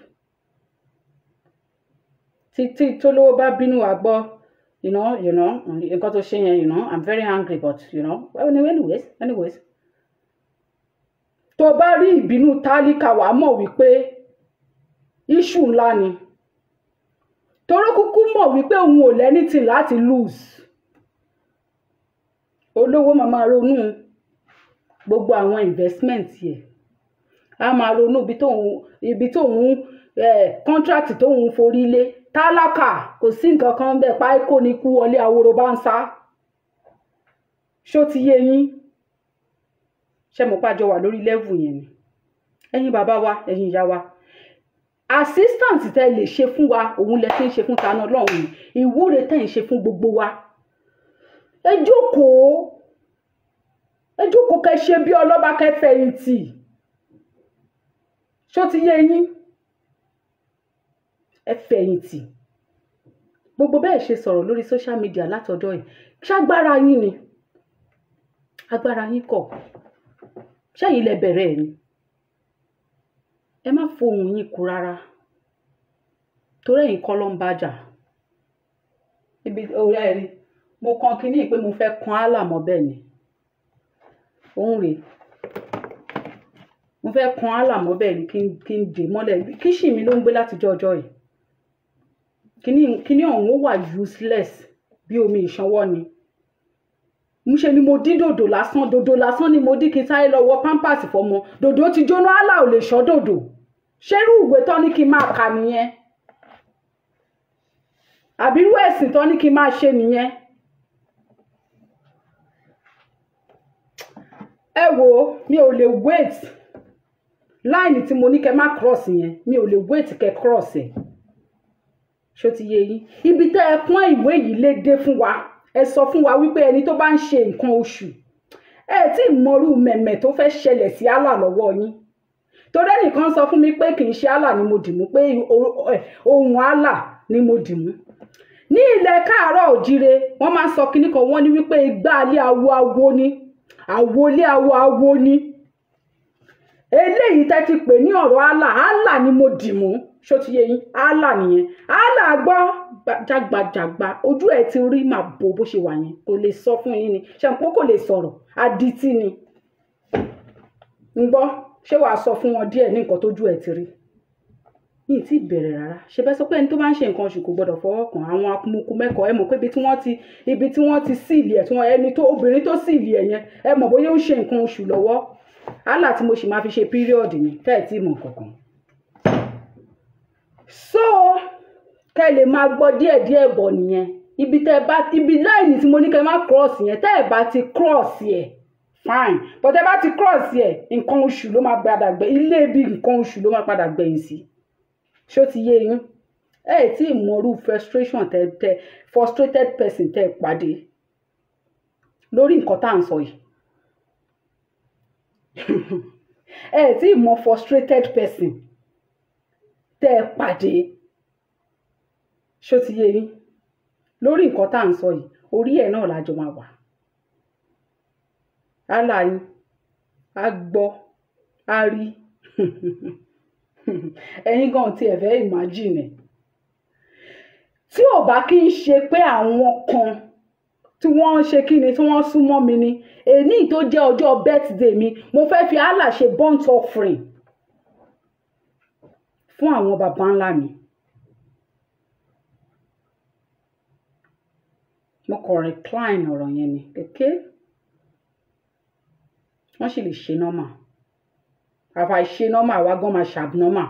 Títí tólówó bá bínú wa gbọ́, nǹkan tó ṣe yẹn, I'm very angry, but well, anyways. Tó bá rí ìbínú tálíkà, wàá mọ̀ wípé issue ńlá ni. Toró kúkú mọ̀ wípé òun ò lẹ́nìtì láti lose. Olówó máa máa ronú gbogbo àwọn investment yẹ, a máa ronú ibi tóun contract tóun forí lé. Tálákà, kò sí nǹkan kan bẹ́ẹ̀, páíkó ni kú wọlé, ahoro bá ń sá. Ṣó ti yé yín? Ṣé mo pàjọ wà lórí level yẹn ni? Ẹ̀yin bàbá wa, ẹ̀yin ìyá wa, assistant tẹ́ lè ṣe fún wa, òun lẹ ti ń ṣe fún Tani Olohun. Ìwúre tẹ́ ń ṣe fún gbogbo wa, ẹ jókòó, ẹ jókòó, kẹ́ ṣe bí ọlọ́ba, kẹ́ fẹ̀yìntì. Ṣó ti yé yín? Ẹ fẹ̀yìntì. Gbogbo bẹ́ẹ̀ ṣe sọ̀rọ̀ lórí social media látọjọ́ yìí, ṣágbára yín ni? Agbára yín kọ̀. Ṣẹ́yìn lẹ bẹ̀rẹ̀ ẹ̀ ni? Ẹ má fohùn yín kú rárá, torí ẹ̀yin kọ́ ló ń bájà. Ibi ọ̀rẹ́ ẹ̀ rí, mo kan kínní pé mo fẹ́ kan Allah mọ́ bẹ́ẹ̀ ni. Òun rèé, mo fẹ́ kan Allah mọ́ bẹ́ẹ̀ ni, kí n dè mọ́lẹ̀. Kíṣì mi ló ń gbé látijọ́ ọjọ́ yìí. Kíní ọ̀hún ó wà useless bí omi ìṣanwọ́ ni. Ńṣe ni mo dín dòdò lásán, dòdò lásán ni mo dín, kí n sáré lọ wọ pampers fọmọ. Dòdò ti jóná, Allah ò lè ṣọ́ dòdò. Ṣerú ìwé tán ní kí n máa kà nìyẹn, àbí irú ẹ̀sìn tán ní kí n máa ṣe nìyẹn? Ẹ wo, mi ò lè wait. Line tí mo ní kẹ́ má cross yẹn, mi ò lè wait kẹ́ cross ẹ̀. Ṣó ti yé yín? Ibi tẹ́ ẹ pọ́n ìwé yìí lé dé fún wa, ẹ sọ fún wa wípé ẹni tó bá ń ṣe nǹkan oṣù, ẹ tí ì mọrú mẹ̀mẹ̀ tó fẹ́ ṣẹlẹ̀ sí Allah lọ́wọ́ yín. Torí ẹnìkan sọ fún mi pé kì í ṣe Allah ni mo dì mú, pé ohun Allah ni mo dì mú. Ní ilẹ̀ káàárọ̀ òjíire, wọ́n máa ń sọ kinní kan, wọ́n ní wípé igbá alẹ́ awo awo ni, àwo ilé awo awo ni. Eléyìí tẹ́ ti pè ní ọ̀rọ̀ Allah, Allah ni mo dì mú. Ṣó ti yé yín? Allah nìyẹn. Allah gbọ́ jágbajàgba, ojú ẹ̀ ti rí màá bo bó ṣe wà yẹn, kò lè sọ fún yín ni ṣàǹpó, kò lè sọ̀rọ̀, adití ni. Ń gbọ́, ṣé wàá sọ fún wọn díẹ̀ ní nǹkan tójú ẹ̀ ti rí? Ní tí bẹ̀rẹ̀ rárá, ṣe bẹ́ẹ̀ sọ pé ẹni tó bá ń ṣe nǹkan oṣù kò gbọ́dọ̀ fọwọ́ kàn àwọn akumuku mẹ́kọ̀ọ́. Ẹ mọ̀ pé ibi tí wọ́n ti síìlì ẹ̀, tí wọ́n ẹni tó obìnrin tó síìlì ẹ̀ yẹn, ẹ mọ̀ bóyá ó ń ṣe nǹkan oṣù lọ́wọ́. Allah tí mo sì máa fi ṣe period ni tẹ́ ẹ̀ tí mọ̀ kankan. So kẹ́ ẹ lè máa gbọ́ díẹ̀díẹ̀ bọ̀ nìyẹn. Ibi tẹ́ ẹ bá, ibi line tí mo ní kẹ́ ẹ má cross yẹn, tẹ́ ẹ bá ti cross yẹ, fine, but tẹ́ ẹ bá ti cross yẹ, nǹkan oṣù ló máa padà gbẹ ilé, ibi nǹkan oṣù ló máa padà gbẹ̀yìn sí. Ṣó ti yé yín? Ẹ ẹ̀ tí ì mọrú frustration tẹ tẹ frustrated person tẹ pàdé lórí nǹkan tá à ń sọ yìí. Ẹ ẹ̀ tí ì mọ frustrated person tẹ pàdé. Ṣó ti yé yín? Lórí nǹkan tá à ń sọ yìí, orí ẹ̀ náà lájọ máa wà. Allah yín á gbọ́, á rí ẹ̀yin gan tí ẹ fẹ́ imagine ẹ̀. Tí ò bá kí ń ṣe pé àwọn kan tí wọ́n ń ṣe kí ni, tí wọ́n súnmọ́ mi ni, èní tó jẹ́ ọjọ́ birthday mi, mo fẹ́ fi Allah ṣe burnt offering fún àwọn baba ńlá mi. Mo kàn recline ọ̀rọ̀ yẹn ni kéké, wọ́n sì lè ṣe normal. Àfàìṣe normal, àwa gan máa ṣe abnormal.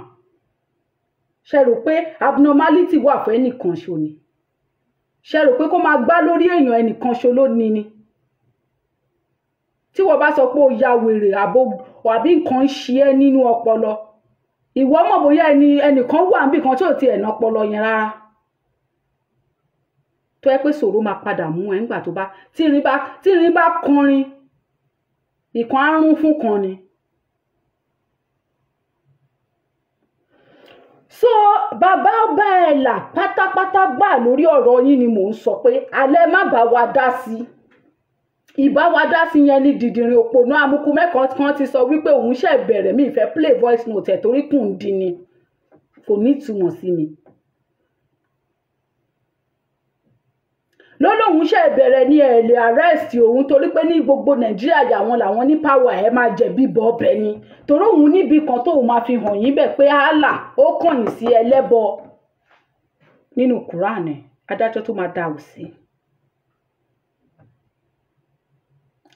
Ṣe rò pé abnormality wà fún ẹnìkan ṣo ni? Ṣe rò pé kó máa gbá lórí èèyàn ẹnìkan ṣo ló ní ni? Tí wọ́n bá sọ pé ó ya wèrè àbò àbí nǹkan ń ṣe ẹ́ nínú ọpọlọ, ìwọ mọ̀ bóyá ẹnìkan wà níbì kan tí ò tiẹ̀ ná ọpọlọ yẹn rárá, tó yẹ pé ṣòro máa padà mú ẹ nígbà tó bá tí irin bá kọrin, ìkan á rún fún kan ni. So bàbá ọba ẹ̀ là pátápátá gbà lórí ọ̀rọ̀ yín ni mò ń sọ pé alẹ́ má bá wa dá sí i. Ìbá wa dá sí yẹn ní dìdìrín òpònú amukú mẹ́kàn kan ti sọ wípé òun ṣe bẹ̀rẹ̀. Mi ìfẹ́ play voice note ẹ̀ torí kùn dín ni, kò ní ìtumọ̀ sí mi. Lọ́lọ́hún ṣe bẹ̀rẹ̀ ní ẹ̀ lè arrest òun torí pé ní gbogbo Nàìjíríà yàwọn làwọn ní power, ẹ̀ máa jẹ̀bi bọ́ ọbẹ̀ ni, torí òun níbi kan tóun máa fi hàn yín bẹ̀ pé Allah ó kọ̀yìn sí ẹlẹ́bọ nínú Kùránì, adájọ́ tó máa dá ò sí.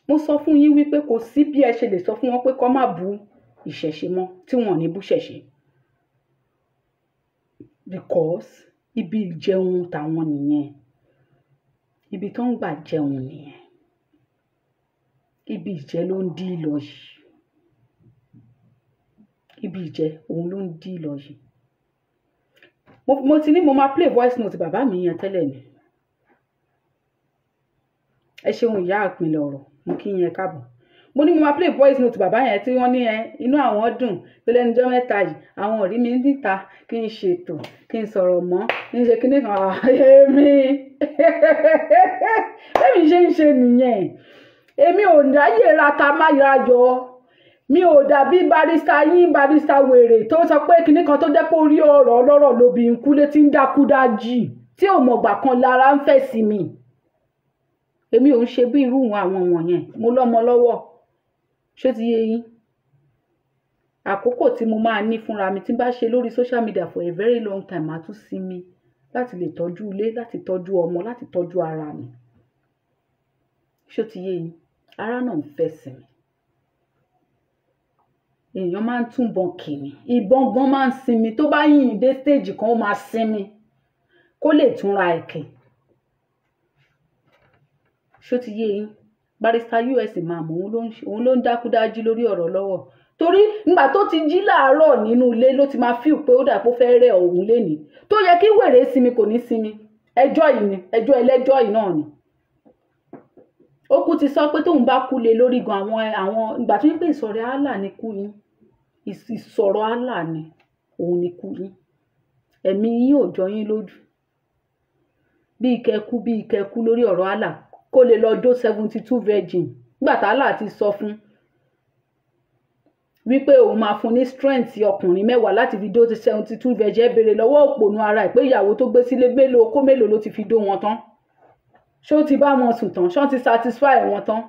Mo sọ fún yín wípé kò sí bí ẹ ṣe lè sọ fún wọn pé kó má bu ìṣẹ̀ṣe mọ́ tí wọn ò ní bú ṣẹ̀ṣe, because ibi ìjẹun tàwọn nìyẹn, ibi tó ń gbà jẹun nìyẹn, ibi ìjẹ ló ń dí lọ yìí, ibi ìjẹ òun ló ń dí lọ yìí. Mo ti ní mo máa play voice note bàbá mi yẹn tẹ́lẹ̀ ni. Ẹ ṣeun ìyá àpilẹ̀ ọ̀rọ̀, mo kí yẹn káàbọ̀. Mo ní mo máa play voice note bàbá yẹn tí wọ́n ní ẹ inú àwọn dùn pé lẹ́nujọ́ mẹ́ta yìí àwọn ò rí mi níta kí n ṣètò kí n sọ̀rọ̀ mọ́ kí n ṣe kíní kan. Èmi bẹ́ẹ̀ mi ṣe ń ṣe nìyẹn, èmi ò ráyè ra ta má ra yọ, mi ò dàbí barista yín, barista wèrè tó sọ pé kíní kan tó jẹ́ pé orí ọ̀rọ̀ ọlọ́rọ̀ lóbi ń kú létí ń dákú dájì tí ò mọ̀gbà kan lára ń fẹ̀ sí mi. Èmi ò ń ṣe bí irú àwọn wọ̀nyẹn, mo lọ́mọ lọ́wọ́, ṣé ti yé yín? Àkókò tí mo máa ní fúnra mi tí n bá ṣe lórí social media for a very long time, màá tún sinmi láti lè tọ́jú ilé, láti tọ́jú ọmọ, láti tọ́jú ara mi. Ṣé ti yé yín? Ara náà ń fẹ́ sinmi. Èèyàn máa ń túnbọn kìíní, ìbọn gan máa ń sinmi, tó bá yìn dé stage kan ó máa sinmi kó lè túnra ẹ̀kẹ́. Ṣó ti yé yín? Barrister US Imam òun ló ń dákúdájí lórí ọ̀rọ̀ lọ́wọ́, torí nígbà tó ti jí láàárọ̀ nínú ilé ló ti máa fíù pé ó dà pé ó fẹ́ rẹ̀ òun lénìí, tó yẹ kí wèrè sinmi kò ní sinmi. Ẹjọ́ yìí ni, ẹjọ́ ẹlẹ́jọ́ yìí náà ni. Ó kú ti sọ pé tóun bá kú lé lórí gan àwọn ìgbà tó ń pè ìsọ̀rọ̀ Allah ni kú yín, ìsọ̀rọ̀ Allah ni òun ni kú yín, ẹ̀mí yín ò jọ yín lójú bí ìkẹ́kú bí ìkẹ́kú lórí ọ̀rọ̀ Allah kó lè lọ dó 72 virgin. Nígbà tá Allah ti sọ fún wípé òun máa fún ní strength ọkùnrin mẹ́wàá láti fi dó 72 virgin, ẹ béèrè lọ́wọ́ òpònú ara ẹ̀ pé ìyàwó tó gbé sílé mélòó kó mélòó ló ti fi dó wọn tán? Ṣó ti bá wọn sùn tán? Ṣó ti satisfy wọn tán?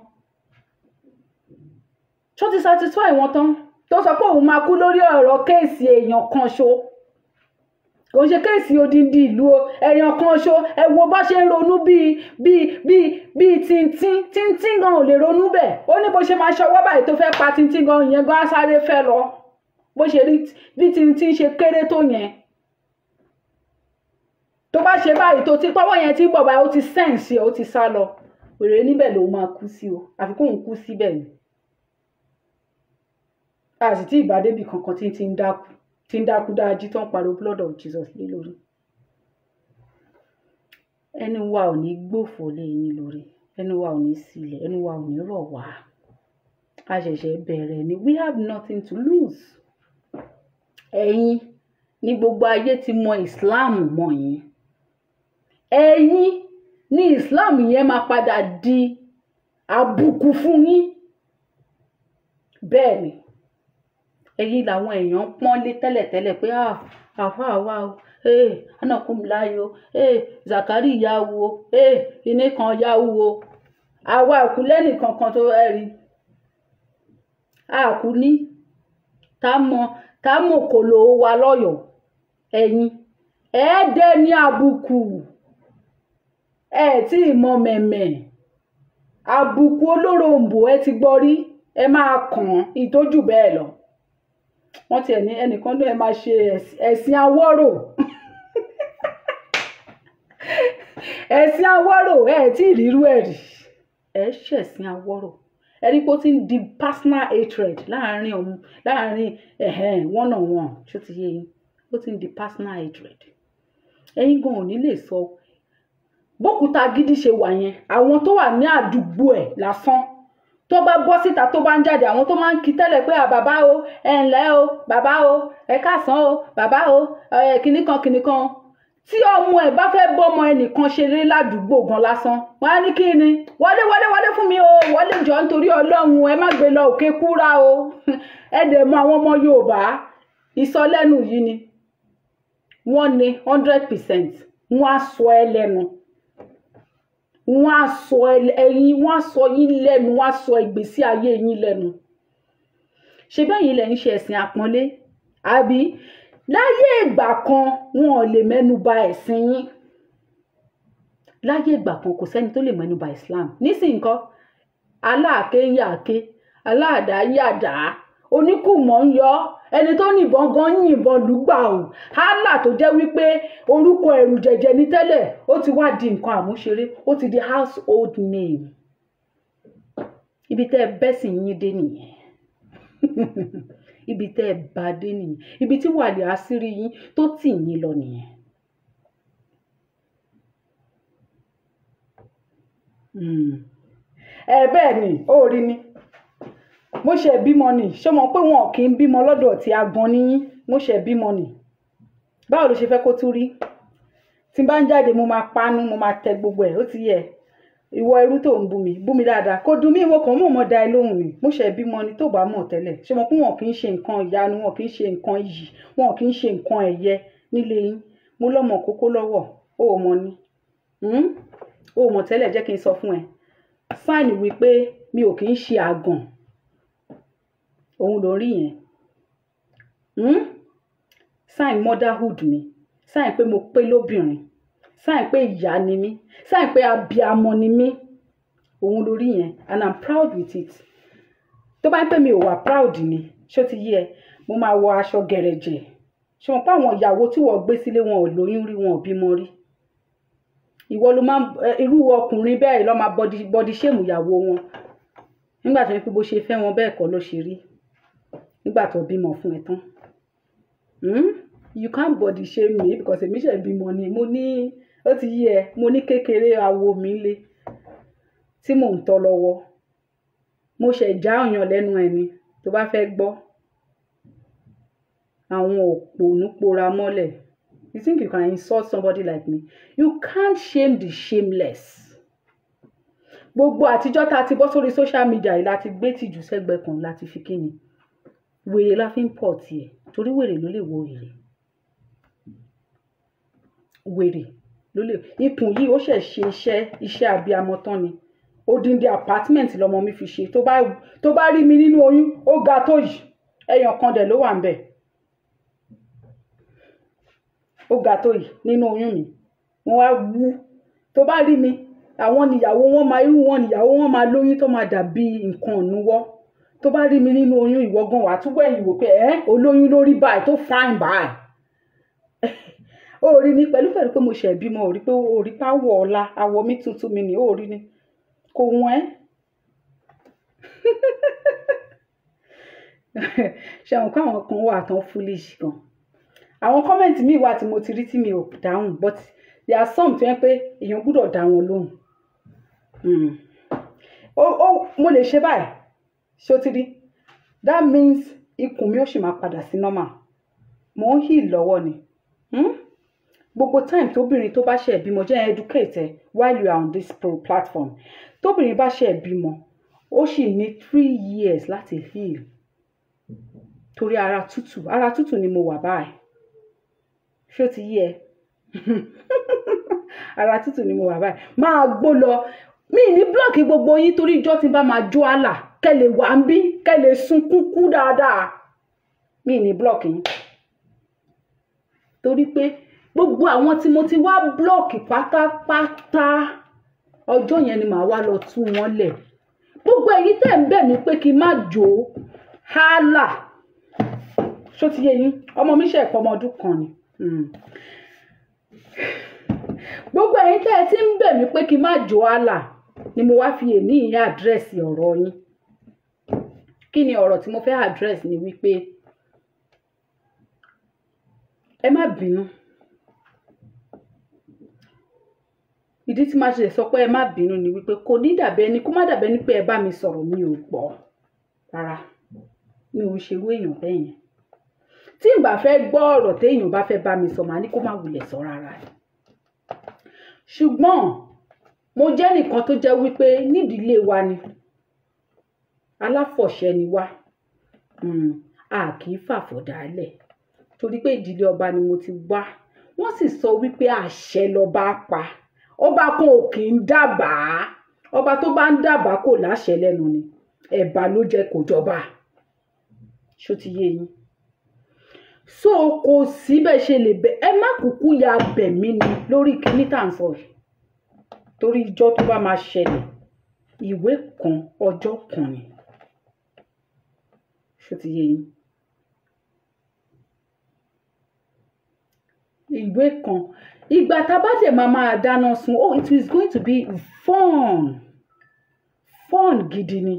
Ṣó ti satisfy wọn tán? Tó sọ pé òun máa kú lórí ọ̀rọ̀ kéèsì èèyàn kan ṣo, kò ń ṣe kéèsì odindi ìlú o, èèyàn kan ṣo. Ẹ wo bá ṣe ń ronú bíi bíi bíi bíi tíntín tíntín gan ò lè ronú bẹ́ẹ̀. Ó ní bó ṣe máa ṣọwọ́ báyìí tó fẹ́ pa tíntín gan, ìyẹn gan á sáré fẹ́ lọ, bó ṣe rí bí tíntín ṣe kéré tó yẹn, tó bá ṣe báyìí tó ti tọ́wọ́ yẹn ti ń bọ̀ báyìí ó ti sẹ́ǹsì ẹ̀, ó ti sá lọ. Wèrè níbẹ̀ lòun máa kú sí o, àfi kóun kú síbẹ̀ ni. A sì tí ìbá débì kankan tí ń dákú, tí ń dákú dájí tó ń pariwo blood of Jesus lé lórí. Ẹnu wa ò ní gbòfò lé yín lórí, ẹnu wa ò ní sílẹ̀, ẹnu wa ò ní rọ̀ wá. A ṣẹ̀ṣẹ̀ bẹ̀rẹ̀ ni, we have nothing to lose. Ẹ̀yin ní gbogbo ayé ti mọ Islam mọ̀ yín, ẹ̀yin ní Islam yẹn máa padà di àbùkù fún yín. Bẹ́ẹ̀ ni, ẹ̀yin làwọn èèyàn pọ́nlé tẹ́lẹ̀tẹ́lẹ̀ pé àfáà wa o, anakunmiláyò, Zakari yahoo o, ilé kan yahoo o. Àwa òkú lẹ́nìkankan tó ẹ rí, a kú ní tá mọ̀ kò lò wa lọ́yọ̀ọ́. Ẹ̀yin ẹ̀ẹ́dẹ́ ní àbùkù, ẹ tí ì mọ mẹ̀mẹ̀ àbùkù olóròǹbó, ẹ ti gbọ́ rí, ẹ máa kàn án ìtọ́jú bẹ́ẹ̀ lọ. Wọ́n tiẹ̀ ní ẹnìkan náà ẹ máa ṣe ẹ̀sìn awọ́rò. Ẹ̀sìn awọ́rò, ẹ̀ tí ì rírú ẹ̀ rí. Ẹ ṣẹ̀sìn awọ́rò. Ẹ rí pé ó ti ń di personal hatred láàárín ọmọ, láàárín ẹ̀hẹ́n one on one. Ṣó ti yé yín? Ó ti ń di personal hatred. Ẹ̀yin gan ò ní lè sọ. Bókúta gidi ṣe wà yẹn, àwọn tó wà ní àdúgbò ẹ̀ lásán, tó bá bọ́ síta tó bá ń jáde, àwọn tó máa ń kí tẹ́lẹ̀ pé à bàbá o, ẹ ǹlẹ́ o, bàbá o, ẹ káàsán o, bàbá o, ẹ kìnnìkan kìnnìkan. Tí ọmọ ẹ̀ bá fẹ́ bọ́mọ ẹnìkan ṣeré ládùúgbò gan lásán, wọ́n á ní kí ni? Wọlé wọlé wọlé fún mi o, wọlé jọ nítorí Ọlọ́run, ẹ má gbé lọ òkè kúra o. Ẹ dẹ̀ mọ àwọn ọmọ Yorùbá, ìsọlẹ́nu yìí ni. Wọ́n ní 100%, wọ́n á sọ ẹ lẹ́nu. Wọ́n á sọ ẹ̀yin, wọ́n á sọ yín lẹ́nu, wọ́n á sọ ìgbésí ayé yín lẹ́nu. Ṣé bẹ́ẹ̀ yín lẹ̀ ń ṣe ẹ̀sìn àpọ́nlé? Àbí láyé ìgbà kan wọn ò lè mẹ́nu bà ẹ̀sìn yín. Láyé ìgbà kan kò sẹ́ni tó lè mẹ́nu bà Islam. Nísìnyí ńkọ́, aláàké ń yàké, aláàdá ń yàdá, oníkùmọ̀ ń yọ, ẹni tó níbọn gan ń yìnbọn lùgbà o. Allah tó jẹ́ wípé orúkọ ẹ̀rù jẹ̀jẹ̀ ní tẹ́lẹ̀, ó ti wá di nǹkan àmúṣeré, ó ti di household name. Ibi tẹ́ ẹ bẹ́sìn yín dé nìyẹn. Ibi tẹ́ ẹ bá dé nìyẹn. Ibi tí wàlẹ̀ àṣírí yín tó tì yín lọ nìyẹn. Ẹ bẹ́ẹ̀ ni, ó rí ni. Mo ṣe bímọ ni. Ṣé o mọ̀ pé wọn kì í bímọ lọ́dọ̀ tí a gan ní yín? Mo ṣe bímọ ni. Báwo ló ṣe fẹ́ kó tún rí? Tí n bá ń jáde, mo máa panu, mo máa tẹ gbogbo ẹ̀, ó ti yẹ. Ìwọ ẹrú tó ń bú mi, bú mi dáadáa. Kò dùn mí, ìwọ kan mọ̀ mọ́ da ẹ lóhùn ni. Mo ṣe bímọ ni tó bá mọ̀ tẹ́lẹ̀. Ṣé o mọ̀ pé wọn kì í ṣe nǹkan ìyanu, wọn kì í ṣe nǹkan iyì, wọn kì í ṣe nǹkan ẹ̀yẹ nílé yín. Mo lọ́mọ kókó lọ́wọ́, ó mọ̀ ni. Ó mọ̀ tẹ́lẹ̀, jẹ́ kí n sọ fún ẹ. Sign wípé mi ò kì í ṣe àgàn. Òun ló rí yẹn. Sign motherhood mi. Sign pé mo pé lóbìnrin. Sign pé ìyá ni mí. Sign pé abiamọ ni mí. Òun ló rí yẹn and I'm proud with it. Tó bá ń pè mí ò wà proud ni, ṣó ti yé ẹ? Mo máa wọ aṣọ gẹ̀rẹ̀jẹ̀. Ṣé o mọ̀ pé àwọn ìyàwó tí wọ́n gbé sílé wọn ò lóyún rí, wọn ò bímọ rí? Ìwọ ló máa ń irú ọkùnrin bẹ́ẹ̀ ló máa body shame ìyàwó wọn. Nígbà tó ń pé bó ṣe fẹ́ wọn bẹ́ẹ̀ kọ́ ló ṣe rí. Nígbà tó bímọ fún ẹ tán. You can't body shame me because èmi ṣe bímọ ni. Mo ní, ó ti yé ẹ, mo ní kékeré awo mi lé tí mò ń tọ́ lọ́wọ́. Mo ṣẹ̀ já ọ̀yàn lẹ́nu ẹni tó bá fẹ́ gbọ́. Àwọn òpònú pora mọ́lẹ̀. You think you can insult somebody like me? You can't shame the shameless. Gbogbo àtijọ́ tá a ti bọ́ sórí social media yìí láti gbé tìjú sẹ́gbẹ̀ẹ́ kan láti fi kíni. Wèrè la fi ń pọ̀ tiẹ̀ torí wèrè ló lè wo wèrè. Wèrè ló lè. Ikùn yìí ó ṣẹ̀ ṣe iṣẹ́, iṣẹ́ abiyamọ tán ni. Odindi apartment lọmọ mi fi ṣe. Tó bá rí mi nínú oyún, ó ga tó yìí. Ẹyàn kan dẹ̀ ló wà ńbẹ̀. Ó ga tó yìí nínú oyún mi. Wọ́n wá wú. Tó bá rí mi, àwọn níyàwó wọn máa irú wọn níyàwó wọn máa lóyún tó máa dàbí nǹkan ọ̀nùwọ́. Tó bá rí mi nínú oyún, ìwọ gan wà túbọ̀ ẹ̀yìn wò pé ẹ́ olóyún lórí báyìí tó fine báyìí. Ó rí ni pẹ̀lú pẹ̀lú pé mo ṣẹ̀ bímọ, ó rí pé ó rí pé àwọ̀ ọ̀la, àwọ̀ mi tuntun mi ni, ó rí ni. Kò wọ́n ẹ́. Ṣé àwọn kan àwọn kan wà tán foolish gan. Àwọn comment mi wà tí mo ti rí tí mi ò dáhùn, but there are some tó yẹ pé èèyàn gbọdọ̀ dá wọn lóhùn. Ó mo lè ṣe báyìí. Ṣé o ti rí? That means ikùn mi ó sì máa padà sí normal. Mo ń heal lọ́wọ́ ni. Gbogbo time tóbìnrin tó bá ṣe bímọ, jẹ́ educate ẹ while you are on this platform. Tóbìnrin bá ṣe bímọ, ó sì ní 3 years láti heal. Torí ara tútù ni mo wà báyìí. Ṣé o ti yé ẹ? Ara tútù ni mo wà báyìí. Máa gbó lọ. Mi ní block gbogbo yín torí ijọ́ tí n bá máa jó àlà, kẹ́ lè wà ń bí, kẹ́ lè sunkún kú dáadáa. Mi ní block yín. Torí pé gbogbo àwọn tí mo ti wá block pátápátá, ọjọ́ yẹn ni màá wá lọ tú wọn lẹ̀. Gbogbo ẹ̀yin tẹ́ ń bẹ̀ mí pé kí n má jó àlà. Ṣó ti yé yín? Ọmọ mi ṣe ẹ̀pọ̀ ọmọ ọdún kan ni. Gbogbo ẹ̀yin tẹ́ ẹ ti ń bẹ̀ mí pé kí n má jó àlà ni mo wá fi èní ìyá address ọ̀rọ̀ yín. Kí ni ọ̀rọ̀ tí mo fẹ́ address ni wípé ẹ má bínú. Ìdí tí màá ṣe sọ pé ẹ má bínú ni wípé kò ní dàbẹ́ ni, kó má dàbẹ́ ni pé ẹ bá mi sọ̀rọ̀ mi ò gbọ́ rárá. Mi ò ṣerú èèyàn bẹ́ẹ̀ yẹn. Tí n bá fẹ́ gbọ́ ọ̀rọ̀ téèyàn bá fẹ́ bá mi sọ, màá ní kó má wulẹ̀ sọ rárá. Ṣùgbọ́n mo jẹ́ nìkan tó jẹ́ wípé nídìílé wa ni aláfọ̀ṣẹ ni wá. A kì í fàfọ̀dálẹ̀ torí pé ìdílé ọba ni mo ti wá. Wọ́n sì sọ wípé àṣẹ lọba pa. Ọba kan ò kì í dábàá. Ọba tó bá ń dábàá kò láṣẹ lẹ́nu ni. Ẹ̀bà ló jẹ kò jọba. Ṣó ti yé yín? So kò sí bẹ́ẹ̀ ṣe lè bẹ̀. Ẹ má kúkú ya bẹ̀ mí ni lórí kíní tá à ń sọ yìí. Torí ijọ́ tó bá máa ṣẹlẹ̀, ìwé kan ọjọ́ kan ni. Ṣó ti yé yín? Ìwé kan. Ìgbà tá a bá dẹ̀ máa máa dáná sun, oh, it is going to be fun. Fun gidi ni.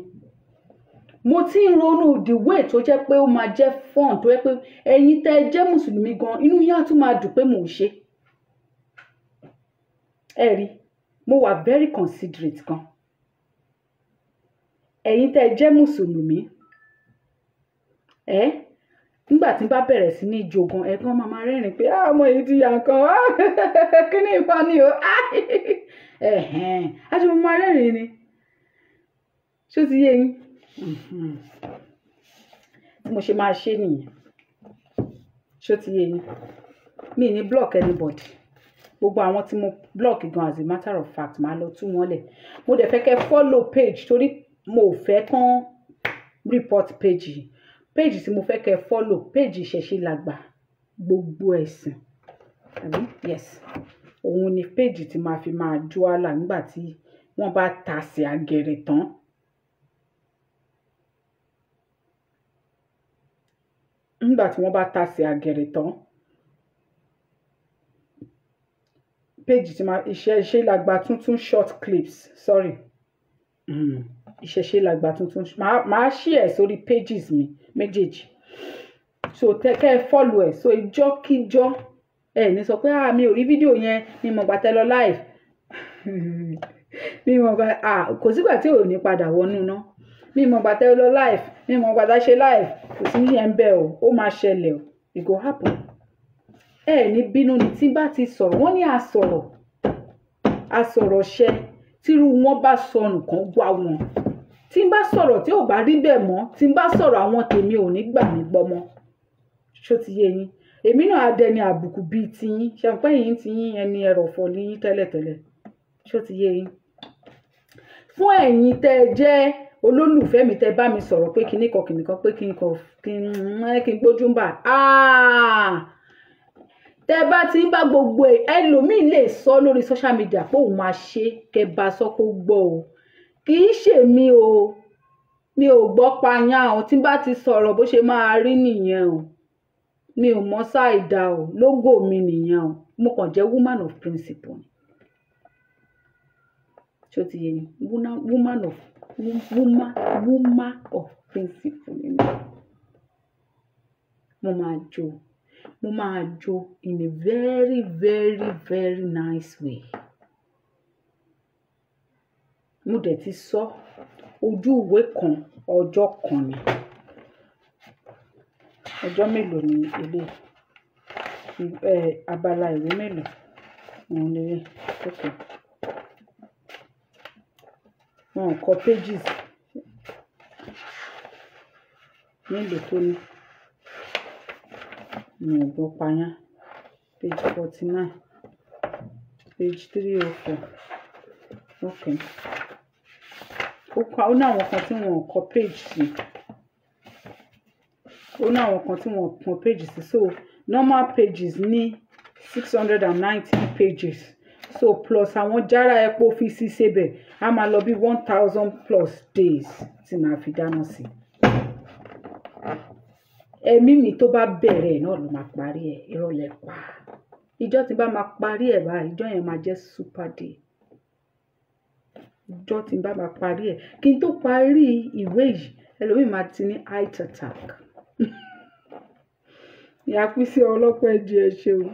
Mo ti ń ronú the way tó jẹ́ pé ó máa jẹ́ fun, tó jẹ́ pé ẹ̀yin tẹ́ ẹ jẹ́ mùsùlùmí gan, inú yín á tún máa dùn pé mò ń ṣe. Ẹ rí, mo wà very considerate gan. Ẹ̀yin tẹ́ ẹ jẹ́ mùsùlùmí, ẹ́ nígbà tí n bá bẹ̀rẹ̀ sí ní jó gan, ẹ̀gbọ́n máa máa rẹ́rìn-ín pé ọmọ yìí ti yà nǹkan, kí ni ìfà ni o? Ẹ̀hẹ̀n, a ṣe mo máa rẹ́rìn-ín ni. Ṣó ti yé yín? Tí mo ṣe máa ṣe nìyẹn. Ṣó ti yé yín? Mi ní block anybody. Gbogbo àwọn tí mo block gan, as a matter of fact, màá lọ tú wọn lẹ̀. Mo dẹ̀ fẹ́ kẹ́ follow page torí mo ò fẹ́ kán report page yìí. Page tí mo fẹ́ kẹ́ follow, page Ìṣẹ̀ṣe Làgbà gbogbo ẹ̀sìn. Àbí? Yes. Òun ni page tí màá fi máa jó àlà nígbà tí wọ́n bá tasẹ̀ àgẹ̀rẹ̀ tán. Nígbà tí wọ́n bá tasẹ̀ àgẹ̀rẹ̀ tán. Page tí màá, Ìṣẹ̀ṣe Làgbà tuntun short clips, sorry. Ìṣẹ̀ṣe Làgbà tuntun. Màá share sórí pages mi méjèèjì. So tẹ́ kẹ́ ẹ follow ẹ̀. So ijọ́kíjọ́ ẹ ní sọ pé mi ò rí fídíò yẹn, mi mọ̀ gbà tẹ́ lọ live. Mi mọ̀ gbà, kò sígbà tí ò ní padà wọnú ná. Mi mọ̀ gbà tẹ́ lọ live, mi mọ̀ gbà tá ṣe live. Kò sí yẹn bẹ́ẹ̀ o, ó máa ṣẹlẹ̀ o. It go happen. Ẹ ní bínú ni tí bá ti sọ̀rọ̀, wọ́n ní àsọ̀rọ̀, àsọ̀rọ̀ ṣẹ. Tírú wọn bá sọnù kan wá wọn. Tí n bá sọ̀rọ̀ tí ò bá rí bẹ́ẹ̀ mọ́, tí n bá sọ̀rọ̀ àwọn tèmi ò ní gbà mí gbọ́ mọ́. Ṣó ti yé yín? Èmi náà á dẹni àbùkù bíi tiyín. Ṣé mo pé ẹ̀yin tiyín ẹni ẹrọ̀fọ̀ ní yín tẹ́lẹ̀tẹ́lẹ̀? Ṣó ti yé yín? Fún ẹ̀yin tẹ́ ẹ jẹ́ olólùfẹ́ mi tẹ́ bá mi sọ̀rọ̀ pé kíní kan kíní kan pé kí n kàn kí n gbójú ń bà. Tẹ́ bá ti ń bá gbogbo ẹlòmíì lè sọ lórí social media pé òun máa ṣe kẹ́ bá sọ kó gbọ́ o. Kì í ṣe mi o. Mi ò gbọ́ payán o. Tí n bá ti sọ̀rọ̀ bó ṣe máa rí nìyẹn o. Mi ò mọ̀ ṣáìdá o. Lógò mi nìyẹn o. Mo kàn jẹ́ woman of principle. Ṣó ti yé yín? Woman of principle ni mí. Mo máa jó. Mo máa jó in a very, very, very nice way. Mo dẹ̀ ti sọ ojú ìwé kan ọjọ́ kan ni. Ọjọ́ mélòó ni eléyìí? Abala ìwé mélòó? Òun leleyìí. Okay. Wọn ò kọ pages. Mélòó tó ní? Mi ò gbọ́ payán. Page 49. Page 304. Okay. Ó ní àwọn kan tí wọn ò kọ page sí. Ó ní àwọn kan tí wọn ò kọ page sí. So normal pages ní 690 pages. So plus àwọn jára epo fi sí sebẹ̀, a máa lọ bí 1000 plus days tí màá fi dáná sí. Ẹ̀mí mi tó bá bẹ̀rẹ̀ náà ló máa parí ẹ̀. Irọ́ lẹ pa. Ìjọ́ tí n bá máa parí ẹ̀ báyìí, ìjọ́ yẹn máa jẹ́ super day. Ìjọ́ tí n bá máa parí ẹ̀, kí n tó parí ìwé yìí, ẹlòmíì máa ti ní heart attack. Ìyá Bísí ọlọ́pẹ́ jí ẹ ṣeun.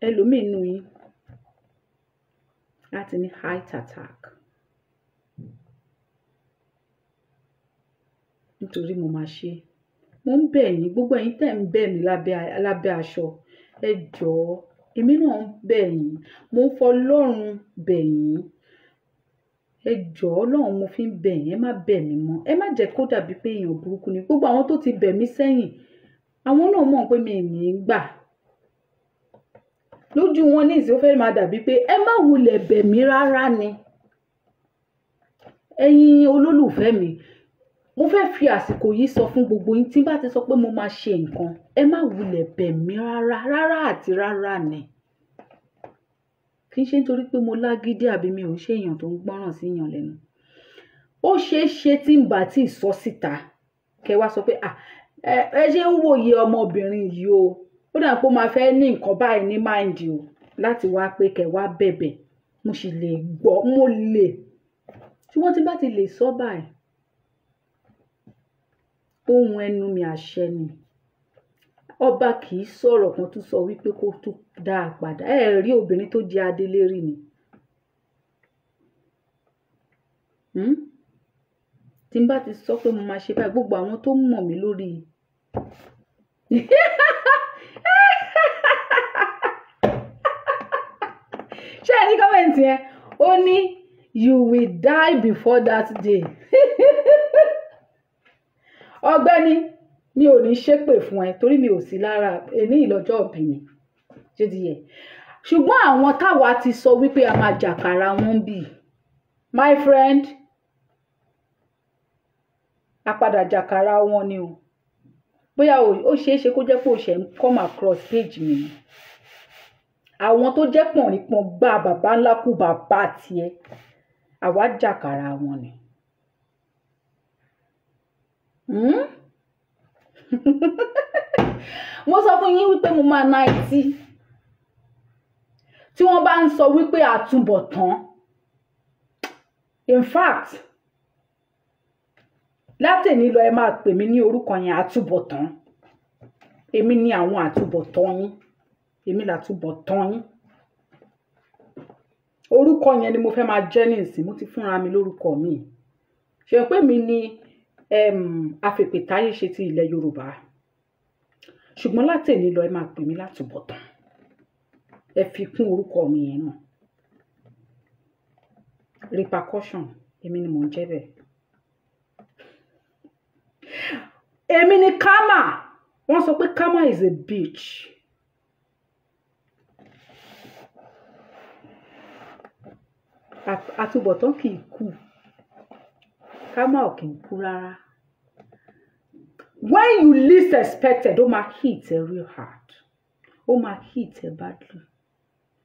Ẹlòmíì nínú yín á ti ní heart attack. Nítorí mo máa ṣe. Mo ń bẹ̀ yín, gbogbo ẹ̀yin tẹ̀ ń bẹ̀ mí lábẹ́ aṣọ. Ẹ jọ̀ọ́, èmi náà ń bẹ̀ yín. Mo ń fọlọ́run bẹ̀ yín. Ẹ jọ̀ọ́, Ọlọ́run mo fi ń bẹ̀ yín. Ẹ má bẹ̀ mí mọ́. Ẹ má jẹ́ kó dàbí pé èèyàn burúkú ni. Gbogbo àwọn tó ti bẹ̀ mí sẹ́yìn, àwọn náà mọ̀ pé mi ò ní gbà. Lójú wọn ní ìsìn ó fẹ́ máa dàbí pé ẹ má wulẹ̀ bẹ̀ mí rárá ni. Ẹ̀yin olólùfẹ́ mi, mo fẹ́ fi àsìkò yìí sọ fún gbogbo yín, tí n bá ti sọ pé mo máa ṣe nǹkan, ẹ má wulẹ̀ bẹ̀ mí rárá, rárá àti rárá ni. Kì í ṣe nítorí pé mo lágídí àbí mi ò ń ṣe èèyàn tó ń gbọ́ràn sí èèyàn lẹ́nu. Ó ṣe é ṣe tí n bá tí ì sọ síta, kẹ wá sọ pé, à, ẹ ṣe ń wòye ọmọbìnrin yìí o. Ó dà pé ó máa fẹ́ ní nǹkan báyìí ní mind o láti wá pé kẹ wá bẹ̀bẹ̀. Mo sì lè gbọ́, mo lè. Ṣùgbọ́n tí n bá ti lè sọ báyìí, ohun ẹnu mi àṣẹ ni. Ọba kì í sọ̀rọ̀ kan tún sọ wípé kó tún dá a padà. Ẹ rí obìnrin tó jẹ́ adélé rí ni. Tí n bá ti sọ pé mo máa ṣe báyìí, gbogbo àwọn tó mọ̀ mí lórí ṣé ẹ ní kọ́mẹ̀ntì yẹn? Ó ní you will die before that day. Ọ̀gbẹ́ni, mi ò ní ṣépè fún ẹ torí mi ò sí lára ẹni ìlọ́jọ́ òbí mi. Ṣé ti yẹ? Ṣùgbọ́n àwọn táwa ti sọ wípé a máa jàkàrà wọn bí. My friend, a padà jàkàrà wọn ni o. Bóyá ó ṣeé ṣe kó jẹ́ pé o ṣẹ̀ ń come across page mi ni. Àwọn tó jẹ́ pọ̀nrípọ̀n gbá bàbá ńlá kú bàbá tiẹ̀, àwa jàkàrà wọn ni. Mo sọ fún yín wípé mo máa ná etí. Tí wọ́n bá ń sọ wípé àtúbọ̀tán. In fact, látẹ̀ní lọ ẹ máa pè mí ní orúkọ yẹn, àtúbọ̀tán. Èmi ni àwọn àtúbọ̀tán yín. Èmi làtúbọ̀tán yín. Orúkọ yẹn ni mo fẹ́ máa jẹ́ nísìn. Mo ti fúnra mi lórúkọ mi. Ṣé pé mi ni afèpètáyé ṣe ti ilẹ̀ Yorùbá. Ṣùgbọ́n látẹ̀ní lọ ẹ máa pè mí látúbọ̀tán. Ẹ fi kún orúkọ mi yẹn náà. Repercussion, èmi ni mò ń jẹ́ bẹ́ẹ̀. Èmi ni karma. Wọ́n sọ pé karma is a bitch. Àtúbọ̀tán kì í kú. Karma ò kì í kú rárá. When you least expected, ó máa hit ẹ real hard. Ó máa hit ẹ badly.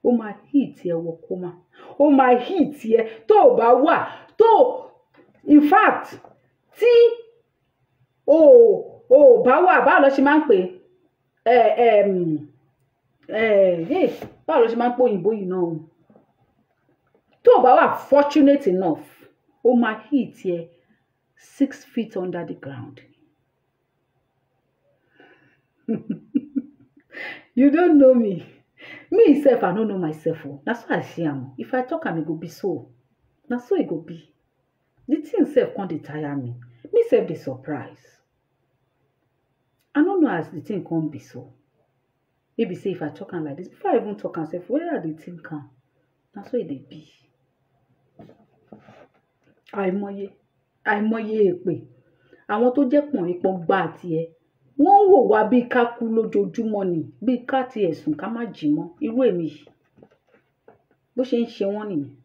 Ó máa hit ẹ wọ kómà. Ó máa hit ẹ tó o bá wà tó in fact tí o bá wà, báwo ló ṣe máa ń pè é, báwo ló ṣe máa ń pè òyìnbó yìí náà o? Tó o bá wà fortunate enough, ó máa hit ẹ 6 feet under the ground. You don't know me. Me sef, I no know myself o. Na so I see am. If I talk am, e go be so. Na so e go be. The thing sef come dey tire me. Me sef dey surprise. I no know as the thing come be so. Maybe say if I talk am like this, before I even talk am sef, where I dey think am? Na so e dey be. Àìmọye, àìmọye èpè. Àwọn tó jẹ́ pọ̀nrípọ̀n gbá tiẹ̀. Wọ́n ń wò wá bí ká kú lójoojúmọ́ ni, bí ká ti ẹ̀sùn ká má jí mọ́. Irú èmi yìí, bó ṣe ń ṣe wọ́n nìyẹn.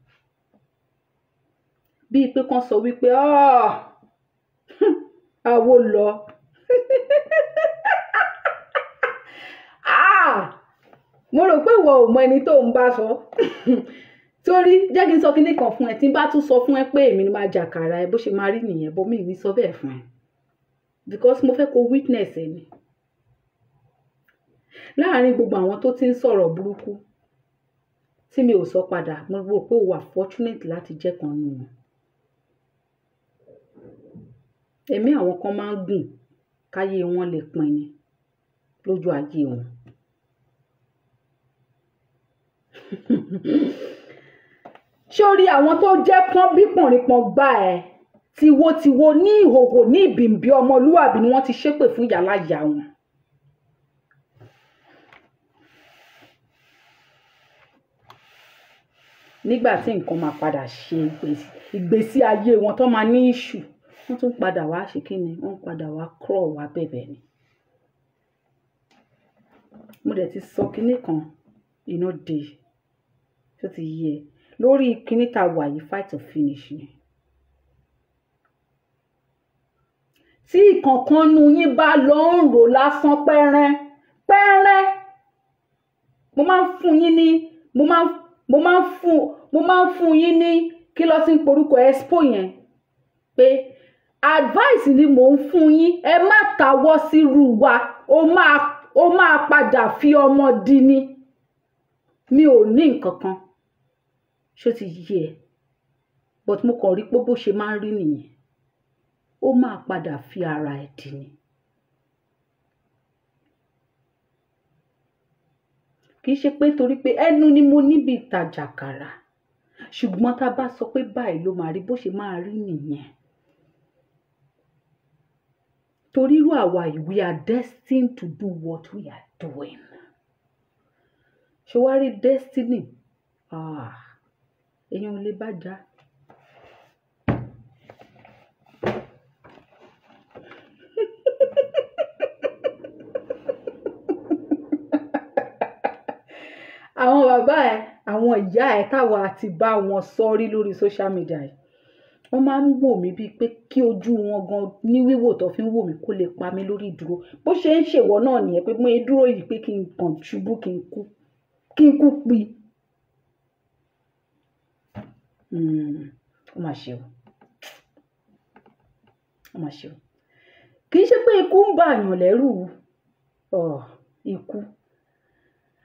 Bíi pé kán sọ wípé, "Ah, àwo lọ." Ah, mo rò pé ìwọ ò mọ ẹni tó ń bá sọ. Torí jẹ́ kí n sọ kinní kan fún ẹ, tí n bá tún sọ fún ẹ pé èmi ni máa jàkàrà ẹ, bó ṣe máa rí nìyẹn, bó mi ní sọ bẹ́ẹ̀ fún ẹ, because mo fẹ́ kó witness ẹ ni. Láàárín gbogbo àwọn tó ti ń sọ̀rọ̀ burúkú tí mi ò sọ padà, mo rò pé ó wà fortunate láti jẹ́ kan nù wọn. Ẹ̀mí àwọn kan máa ń gùn káyé wọn lè pin ni lójú ayé wọn. Ṣé o rí àwọn tó jẹ́ pọ́n bí pọ̀nrípọ̀n gbá ẹ, tiwotiwo ní ìhòhò ní ìbìnbí ọmọlúwàbí ni wọ́n ti ṣépè fún yàrá ìyá wọn. Nígbà tí nǹkan máa padà ṣe ìgbésí ayé wọn tó máa ní ìṣù, wọ́n tún padà wá ṣe kí ni, wọ́n padà wá crawl wá bẹ̀bẹ̀ ni. Mo dẹ̀ ti sọ kinní kan iná dé tó ti yé ẹ lórí kinní tá a wà yìí, fight or finish ni. Tí ìkọ̀ọ̀kan nu yín bá lọ ń rò lásán pẹ́rẹ́ pẹ́rẹ́, mo máa ń fún yín ní mo máa ń fún yín ní kí ló ti ń porúkọ expo yẹn, pé advice ni mò ń fún yín, ẹ má tawọ́ sírú wa, ó máa padà fi ọmọ di ni. Mi ò ní nǹkan kan, ṣó ti yé ẹ, but mo kàn rí pé bó ṣe máa ń rí nìyẹn, ó máa padà fi ara ẹ̀ dì ni. Kì í ṣe pé torí pé ẹnu ni mo níbi ìtajà kàrà, ṣùgbọ́n tá a bá sọ pé báyìí ló máa rí, bó ṣe máa rí nìyẹn. Torí irú àwa yìí, we are destined to do what we are doing. Ṣé wàá rí destiny? Èèyàn ò lè bá jà. Àwọn bàbá ẹ, àwọn ìyá ẹ táwa ti bá wọn sọrí lórí social media yìí, wọ́n máa ń wò mí bíi pé kí ojú wọn gan ní wíwò tó fi ń wò mí kó lè pa mí lórí ìdúró. Bó ṣe ń ṣèwọ náà nìyẹn, pé mo dúró yìí pé kí n kàn ṣubú, kí n kú, kí n kú pi. Ó mà ṣe o, ó mà ṣe o. Kì í ṣe pé ikú ń bà yàn lẹ́rù, ikú.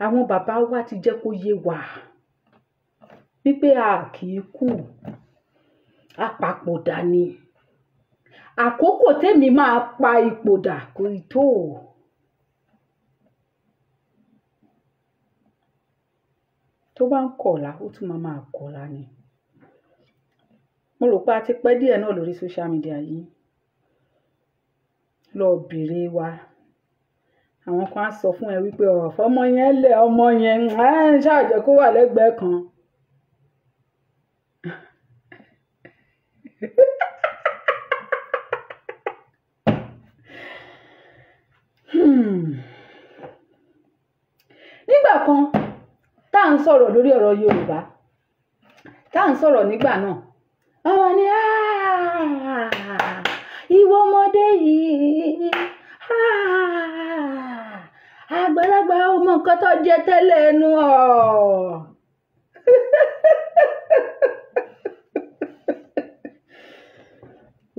Àwọn bàbá wa ti jẹ́ kó yé wa wípé a kì í kú, a papòdà ni. Àkókò tèmi máa pa ipò dà kò ì tó. Tó bá ń kọ̀la, ó tún máa kọ̀la ni. Mo rò pé a ti pẹ́ díẹ̀ náà lórí social media yìí. Lọ bèrè wa. Àwọn kan á sọ fún ẹ wípé ọ̀fọ̀ ọmọ yẹn lẹ̀, ọmọ yẹn ṣáà jẹ́ kó wà lẹ́gbẹ̀ẹ́ kan. Nígbà kan tá à ń sọ̀rọ̀ lórí ọ̀rọ̀ Yorùbá, tá à ń sọ̀rọ̀ nígbà náà, àwọn ni ìwọ ọmọdé yìí, àgbàlagbà ọmọ nǹkan tó jẹ tẹ́lẹ̀ ẹnu ọ̀.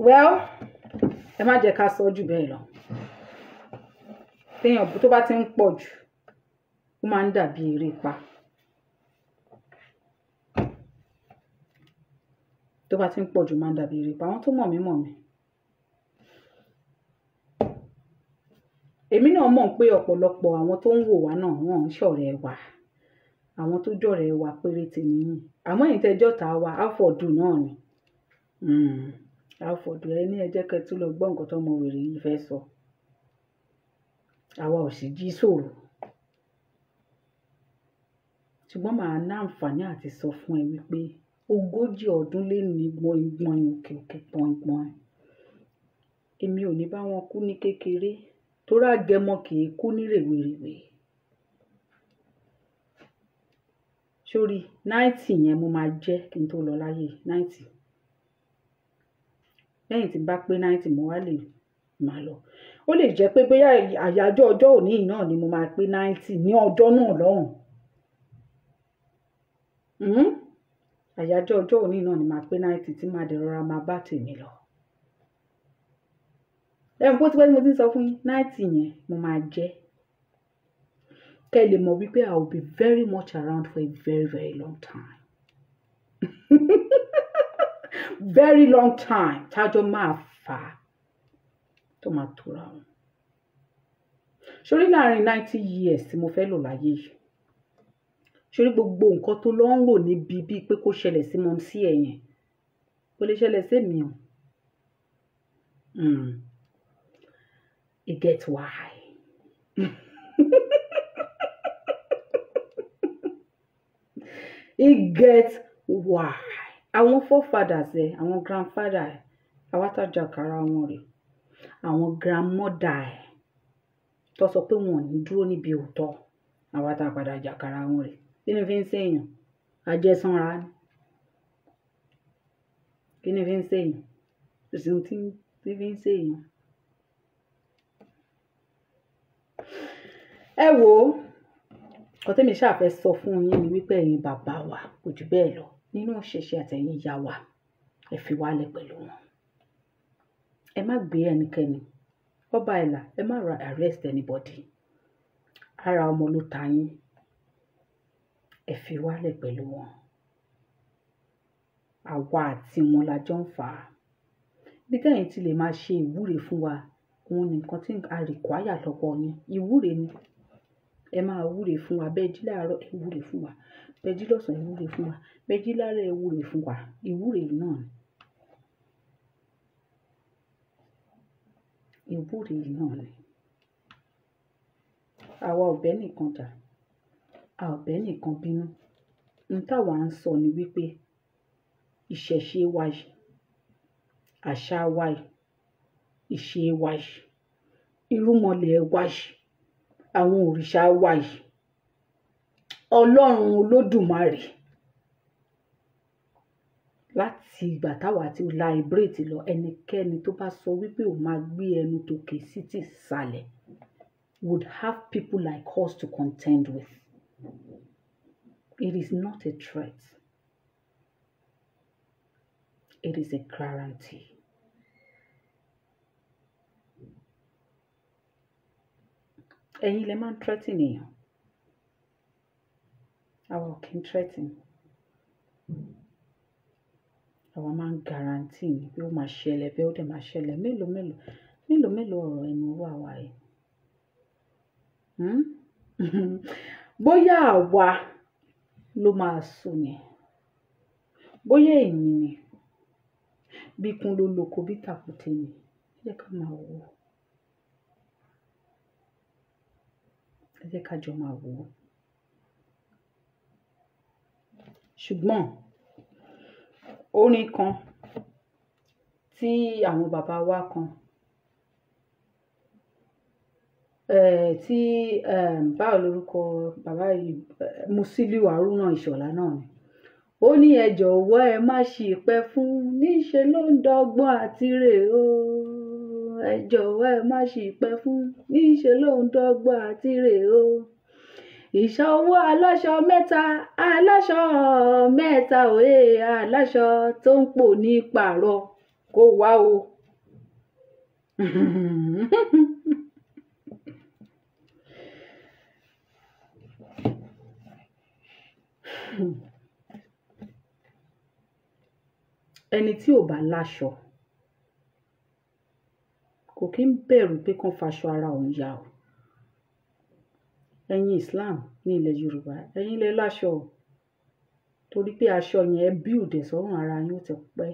Well, ẹ má jẹ́ ká sọ jù bẹ́ẹ̀ lọ. Téèyàn tó bá ti ń pọ̀ jù, ó máa ń dàbí eré pa. Tó bá ti ń pọ̀ jù, máa ń dàbí eré pa. Àwọn tó mọ̀ mí mọ̀ mí. Èmi náà mọ̀ pé ọ̀pọ̀lọpọ̀ àwọn tó ń wò wá náà wọ́n ń ṣọ̀rẹ́ wa. Àwọn tó jọ̀rẹ́ wa péréte nìyí. Àmọ́ ẹ̀yin tẹ́ jọ́ta wa, áfọ̀dù náà ni. Áfọ̀dù ẹ ní ẹ jẹ́ kẹ́ tún lọ gbọ́ nǹkan tó ọmọ wèrè yìí fẹ́ sọ. Àwa ò sì jí sòrò. Ṣùgbọ́n màá ná àǹfààní àti sọ fún ẹ wípé 40 ọdún lé ní gbọ̀ngbọ̀n òkè òkè gbọ̀ngbọ̀n. Èmi ò ní bá wọn kú ní kékeré, torí agẹmọ kì í kú ní rèwerèwe. Sórí 90 yẹn mo máa jẹ́ kí n tó lọ láyé 90. Lẹ́yìn tí n bá pé 90 mo wá lè máa lọ. Ó lè jẹ́ pé bóyá àyájọ́ ọjọ́ òní yìí náà ni mo máa pé 90 ní ọjọ́ náà lọ́hùn. Àyájọ́ ọjọ́ òní náà ni màá pé 90 tí màá dẹ̀ rọra máa bá tèmi lọ. Ẹ̀hún bó ti pẹ́ tí mo ti ń sọ fún yín, 90 yẹn mo máa jẹ́. Kẹ́ ẹ lè mọ̀ wípé I will be very much around for a very very long time. Very long time tájọ́ máa fà á tó máa tóra wọn. Sórí láàrin 90 years tí mo fẹ́ lò láyé yìí, sórí gbogbo nǹkan tó lọ ń rò níbi bíi pé kó ṣẹlẹ̀ sí mọ́mísí ẹ̀ yẹn, kò lè ṣẹlẹ̀ sí èmi o. You get why. You get why. Àwọn forefathers ẹ, àwọn grandfather ẹ, àwa tá jàkàrà wọn rè, àwọn grandmother ẹ tó sọ pé wọn ò ní dúró níbi òótọ́, àwa tá padà jàkàrà wọn rè. Kí ni fi ń ṣèyàn? Ajẹsanra ni. Kí ni fi ń ṣèyàn? Kò sí ohun tí fi ń ṣèyàn. Ẹ wò ó, nǹkan tẹ́mi ṣáà fẹ́ sọ fún yín ni wípé ẹ̀yin bàbá wa kò jù bẹ́ẹ̀ lọ nínú ìṣẹ̀ṣe àtẹ̀yin ìyá wa, ẹ fi wálẹ̀ pẹ̀lú wọn. Ẹ má gbé ẹnikẹ́ni. Ọba Ìlà, ẹ má ra arrest anybody. Ara ọmọ ló ta yín. Ẹ fi wálẹ̀ pẹ̀lú wọn. Àwa àti wọn la jọ ń fà á. Bí tẹ́yin ti lè máa ṣe ìwúre fún wa, òun ni nǹkan tí a require lọ́wọ́ yín. Ìwúre ni. Ẹ máa wúre fún wa. Bẹ́ẹ̀ jí láàárọ̀, ẹ wúre fún wa. Bẹ́ẹ̀ jí lọ́sàn-án, ẹ wúre fún wa. Bẹ́ẹ̀ jí lálẹ́, ẹ wúre fún wa. Ìwúre náà ni. Ìwúre náà ni. Àwa ò bẹ́ nìkan jà, a ò bẹ́ nìkan bínú. Ohun táwa ń sọ ni wípé ìṣẹ̀ṣe wa yìí, àṣà wa yìí, ìṣe wa yìí, irúnmọlẹ̀ wa yìí, àwọn òrìṣà wa yìí, Ọlọ́run Olódùmarè. Láti ìgbà táwa ti liberate lọ, ẹnikẹ́ni tó bá sọ wípé òun máa gbé ẹnu tòkè sí ti ìsàlẹ̀ would have people like us to contend with. It is not a threat. It is a guarantee. Ẹ̀yin lẹ máa ń threaten èèyàn. Àwa ò kí ń threaten. Àwa máa ń guarantee ni pé ó máa ṣẹlẹ̀ bẹ́ẹ̀ ó dẹ̀ máa ṣẹlẹ̀. Mélòó mélòó, mélòó mélòó ọ̀rọ̀ ẹnu wà wá yìí. Bóyá àwa ló máa sùn ni, bóyá ẹ̀yin ni, bí ikún ló lóko bí tàkúté ni, ẹ jẹ́ ká máa wò ó. Ẹ jẹ́ ká jọ máa wò ó. Ṣùgbọ́n orin kan tí àwọn bàbá wa kan, tí báwo lorúkọ bàbá yìí, Musiliu Haruna Ìṣọ̀lá náà ni. Ó ní ẹ jọ̀wọ́ ẹ má ṣì pẹ́ fún, níṣe ló ń dọ́gbọ́n àti rè o. Ẹ jọ̀wọ́ ẹ má ṣì pẹ́ fún, níṣe ló ń dọ́gbọ́n àti rè o. Ìṣọwọ́ aláṣọ mẹ́ta, aláṣọ mẹ́ta òye, aláṣọ tó ń pò ní pààrọ̀ kó wá o. Ẹni tí ò bá láṣọ kò kí ń bẹ̀rù pé kán faṣọ ara òun ya o. Ẹ̀yin Islam ní ilẹ̀ Yorùbá, ẹ̀yin lẹ láṣọ o. Torí pé aṣọ yẹn ẹ build ẹ̀ sọ́rùn ara yín ó ti pẹ́.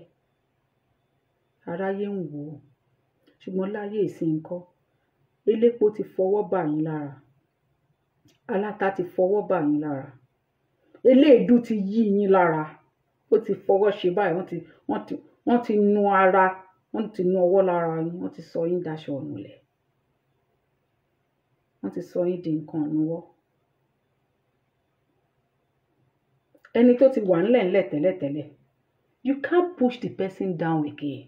Aráyé ń wò ó. Ṣùgbọ́n láyé ìsìn ńkọ́, elépo ti fọwọ́ bà yín lára. Aláta ti fọwọ́ bà yín lára. Eléèdú ti yí yín lára. Ó ti fọwọ́ ṣe báyìí, wọ́n ti nu ara, wọ́n ti nu ọwọ́ lára yín, wọ́n ti sọ yín daṣọ ọ̀nùlẹ̀. Wọ́n ti sọ yín di nǹkan ọ̀nùwọ́. Ẹni tó ti wà ńlẹ̀ ńlẹ̀ tẹ́lẹ̀tẹ́lẹ̀, you can't push the person down again.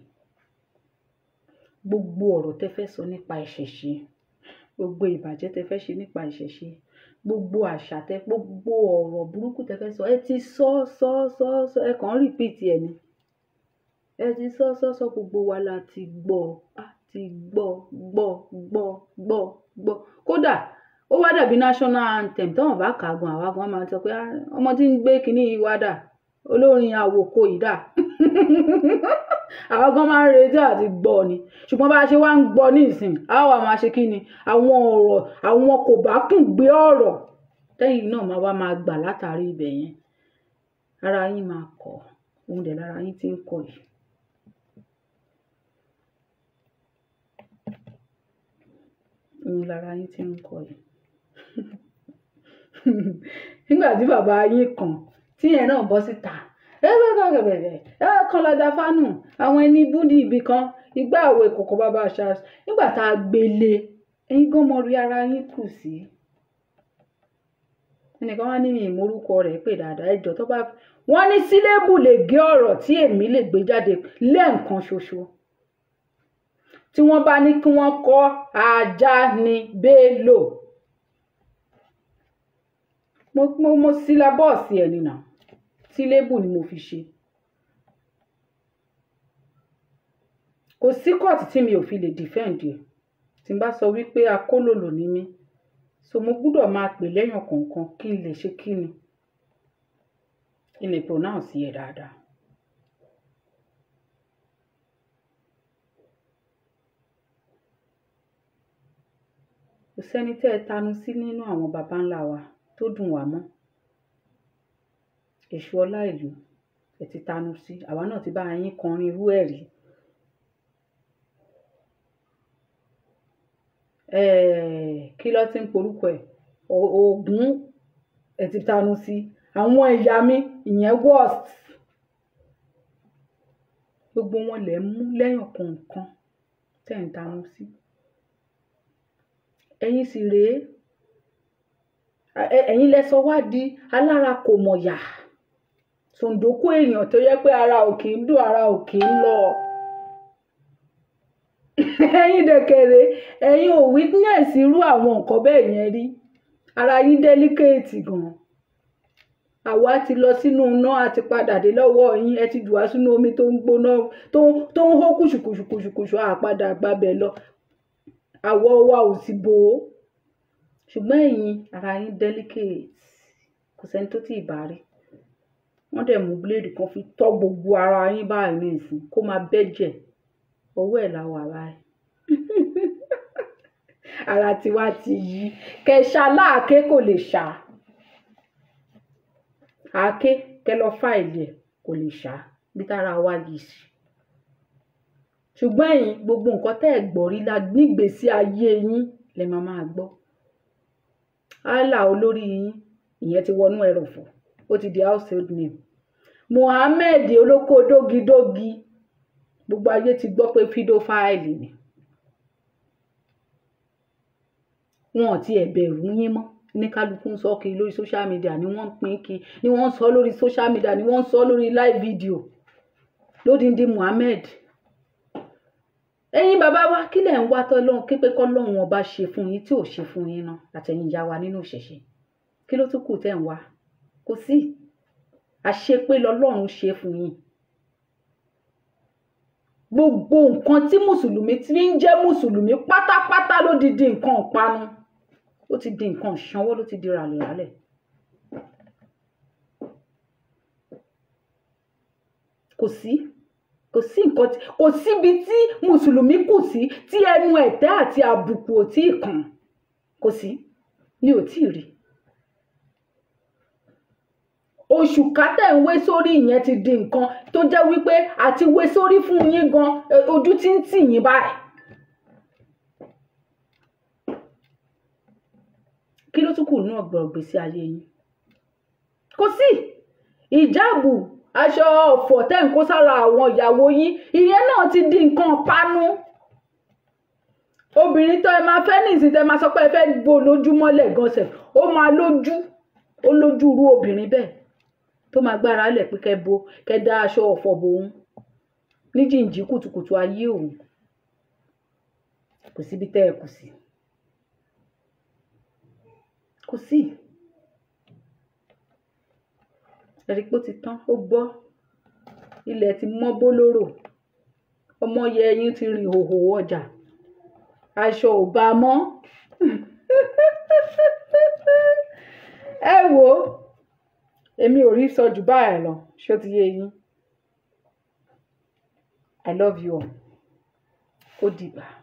Gbogbo ọ̀rọ̀ tẹ fẹ́ sọ nípa ìṣẹ̀ṣe, gbogbo ìbàjẹ́ tẹ fẹ́ ṣe nípa ìṣẹ̀ṣe, Gbogbo àṣà tẹ, gbogbo ọ̀rọ̀ burúkú tẹ fẹ́ sọ, ẹ ti sọ sọ sọ sọ, ẹ kàn ń repeat ẹ ni. Ẹ ti sọ sọ sọ, gbogbo wa la ti gbọ́, a ti gbọ́ gbọ́ gbọ́ gbọ́ gbọ́. Kódà ó wá dàbí national anthem, tọ́wọ̀n bá kà á gan, àwa gan máa sọ pé ọmọ tí ń gbé kinní yìí wá dà, olórin àwòkọ yìí dà. Àwa gan máa ń retí àti gbọ́ ni. Ṣùgbọ́n bá a ṣe wá ń gbọ́ ní ìsìn, a wà máa ṣe kí ni? Àwọn ọ̀rọ̀, àwọn kò bá kùn gbé ọ̀rọ̀ tẹ́yìn náà máa wá máa gbà látàrí ibẹ̀ yẹn. Ara yín máa kọ̀, òun dẹ̀ lára yín tí ń kọ̀ yìí. Òun lára yín tí ń kọ̀ yìí. Nígbà tí bàbá yín kan tí yẹn náà bọ́ síta, ẹ kan lọ́dà fánù àwọn ẹni búdí ibì kan, igbá àwọ̀ ìkòkò bàbá àṣà. Nígbà tá a gbélé, ẹ̀yin gan mọ rí ara yín kù sí. Ẹnìkan wá ní mi ìmọ̀rúkọ rẹ̀ pé dáadáa, ẹjọ́ tó bá wọ́n ní sílébù lè gé ọ̀rọ̀ tí èmi lè gbé jáde lẹ́ẹ̀kan ṣoṣo. Tí wọ́n bá ní kí wọ́n kọ́ ajá ní Bello. Mo sílábọ̀ọ̀sì ẹ̀ nìyà, sílébù ni mo fi ṣe. Kò sí kóòtù tí mi ò fi lè defend ẹ̀. Tí n bá sọ wípé akólòlò ni mí, so mo gbúdọ̀ máa pè lẹ́yìn kọ̀ọ̀kan kí n lè ṣe kí ni, kí n lè pronounce ẹ̀ dáadáa. Kò sẹ́ni tẹ́ ẹ tanu sí nínú àwọn baba ńlá wa tó dùn wá mọ́. Èṣù ọlá ìlú ẹ ti tanu sí, àwa náà ti bá yín kọrin irú ẹ̀ rí. Kí ló ti ń porúkọ ẹ̀? Ògún ẹ ti tanu sí, àwọn ẹ̀yà mi ìyẹn worst. Gbogbo wọn lẹ̀ ń mú lẹ́yìn kọ̀ọ̀kan tẹ́ ń tanu sí. Ẹ̀yin sì rèé, ẹ̀yin lẹ sọ wá di alára kò mọ̀yà, sòǹdókó èèyàn tó yẹ pé ara ò kì í dùn, ara ò kì í lọ. Ẹ̀yin dẹ̀kẹ̀rẹ̀, ẹ̀yin ò witness irú àwọn nǹkan bẹ́ẹ̀ yẹn rí. Ara yín delicate gan. Àwa ti lọ sínú iná, a ti padà dé lọ́wọ́ yín, ẹ ti jù wá sínú omi tó ń gbóná, tó ń hó kùṣùkùṣùkùṣù, a padà gbabẹ̀ lọ. Àwọ̀ wa ò sì bò ó. Ṣùgbọ́n ẹ̀yin, ara yín delicate, kò sẹ́ni tó tíì bá rí. Wọ́n dẹ̀ mú blade kan fi tọ́ gbogbo ara yín báyìí ní ìsìn, kó máa bẹ́jẹ̀. Ọwọ́ ẹ̀ la wà báyìí. Ara tiwa ti yí. Kẹ̀ṣà láàké kò lè ṣá. Àáké kẹ lọ fáìlì ẹ̀ kò lè ṣá bí tára wa yìí sí. Ṣùgbọ́n ẹ̀yin, gbogbo nǹkan tẹ́ ẹ̀ gbọ́ rí la nígbèésí ayé yín lẹ máa máa gbọ́. Allah olórí yín, ìyẹn ti wọnú ẹrọ̀fọ̀, ó ti di household name. Muhammed olóko dógidógi, gbogbo ayé ti gbọ́ pé fídófáìlì ni. Wọn ò tiẹ̀ bẹ̀rù yín mọ́. Ní kálukú ń sọ kiri lórí social media ni wọ́n ń pín kiri, ni wọ́n ń sọ lórí social media, ni wọ́n ń sọ lórí live video. Lódindi Muhammed. Ẹ̀yin bàbá wa, kí lẹ̀ ń wá tọ́lọ́run, kí pé kọ́lọ́run ọba ṣe fún yín tí ò ṣe fún yín náà, àtẹ̀yin ìyá wa nínú ìṣẹ̀ṣe. Kí ló tún kù tẹ́ ń wá? Kò sí. Àṣepé lọ́lọ́run ṣe fún yín. Gbogbo nǹkan tí Mùsùlùmí ti ń jẹ́ Mùsùlùmí pátápátá ló ti di nǹkan ìpanu. Ó ti di nǹkan ìṣanwó, ló ti di ràlẹ̀ràlẹ̀. Kò sí. Kò sí nǹkan tí, kò síbi tí Mùsùlùmí kù sí tí ẹnu ẹ̀tẹ́ àti àbùkù ò tíì kàn. Kò sí. Mi ò tíì rí. Oṣù kátẹ̀ ń wé sórí ìyẹn ti di nǹkan tó jẹ́ wípé àti wé sórí fún yín gan, ojú tí ń tì yín báyìí. Kí ló tún kù nínú ọ̀gbọ̀n ìgbésí ayé yín? Kò sí. Ìjáàbù, aṣọ ọ̀fọ̀ tẹ́ ń kó sára àwọn ìyàwó yín, ìyẹn náà ti di nǹkan panu. Obìnrin tó ẹ máa fẹ́ ní ìsìn tẹ́ máa sọ pé ẹ fẹ́ bo lójúmọ́lẹ̀ gan-an, ó máa lójú, ó lójú irú obìnrin bẹ́ẹ̀ tó máa gbára lẹ̀ pé kẹ́ bo, kẹ́ dá aṣọ ọ̀fọ̀ bo òun ní jìnjìn kùtùkùtù ayé òun. Kò síbi tẹ́ ẹ kù sí. Kò sí. Ẹ̀rí pé ó ti tán, ó gbọ́. Ilẹ̀ ti mọ́ bólóró. Ọmọ yẹ ẹyin ti rìn hòhò ọjà. Aṣọ ò bá a mọ́. Ẹ wo, èmi ò rí sọ jù báyìí lọ, ṣó ti yé yín? I love you all. Ó dìgbà.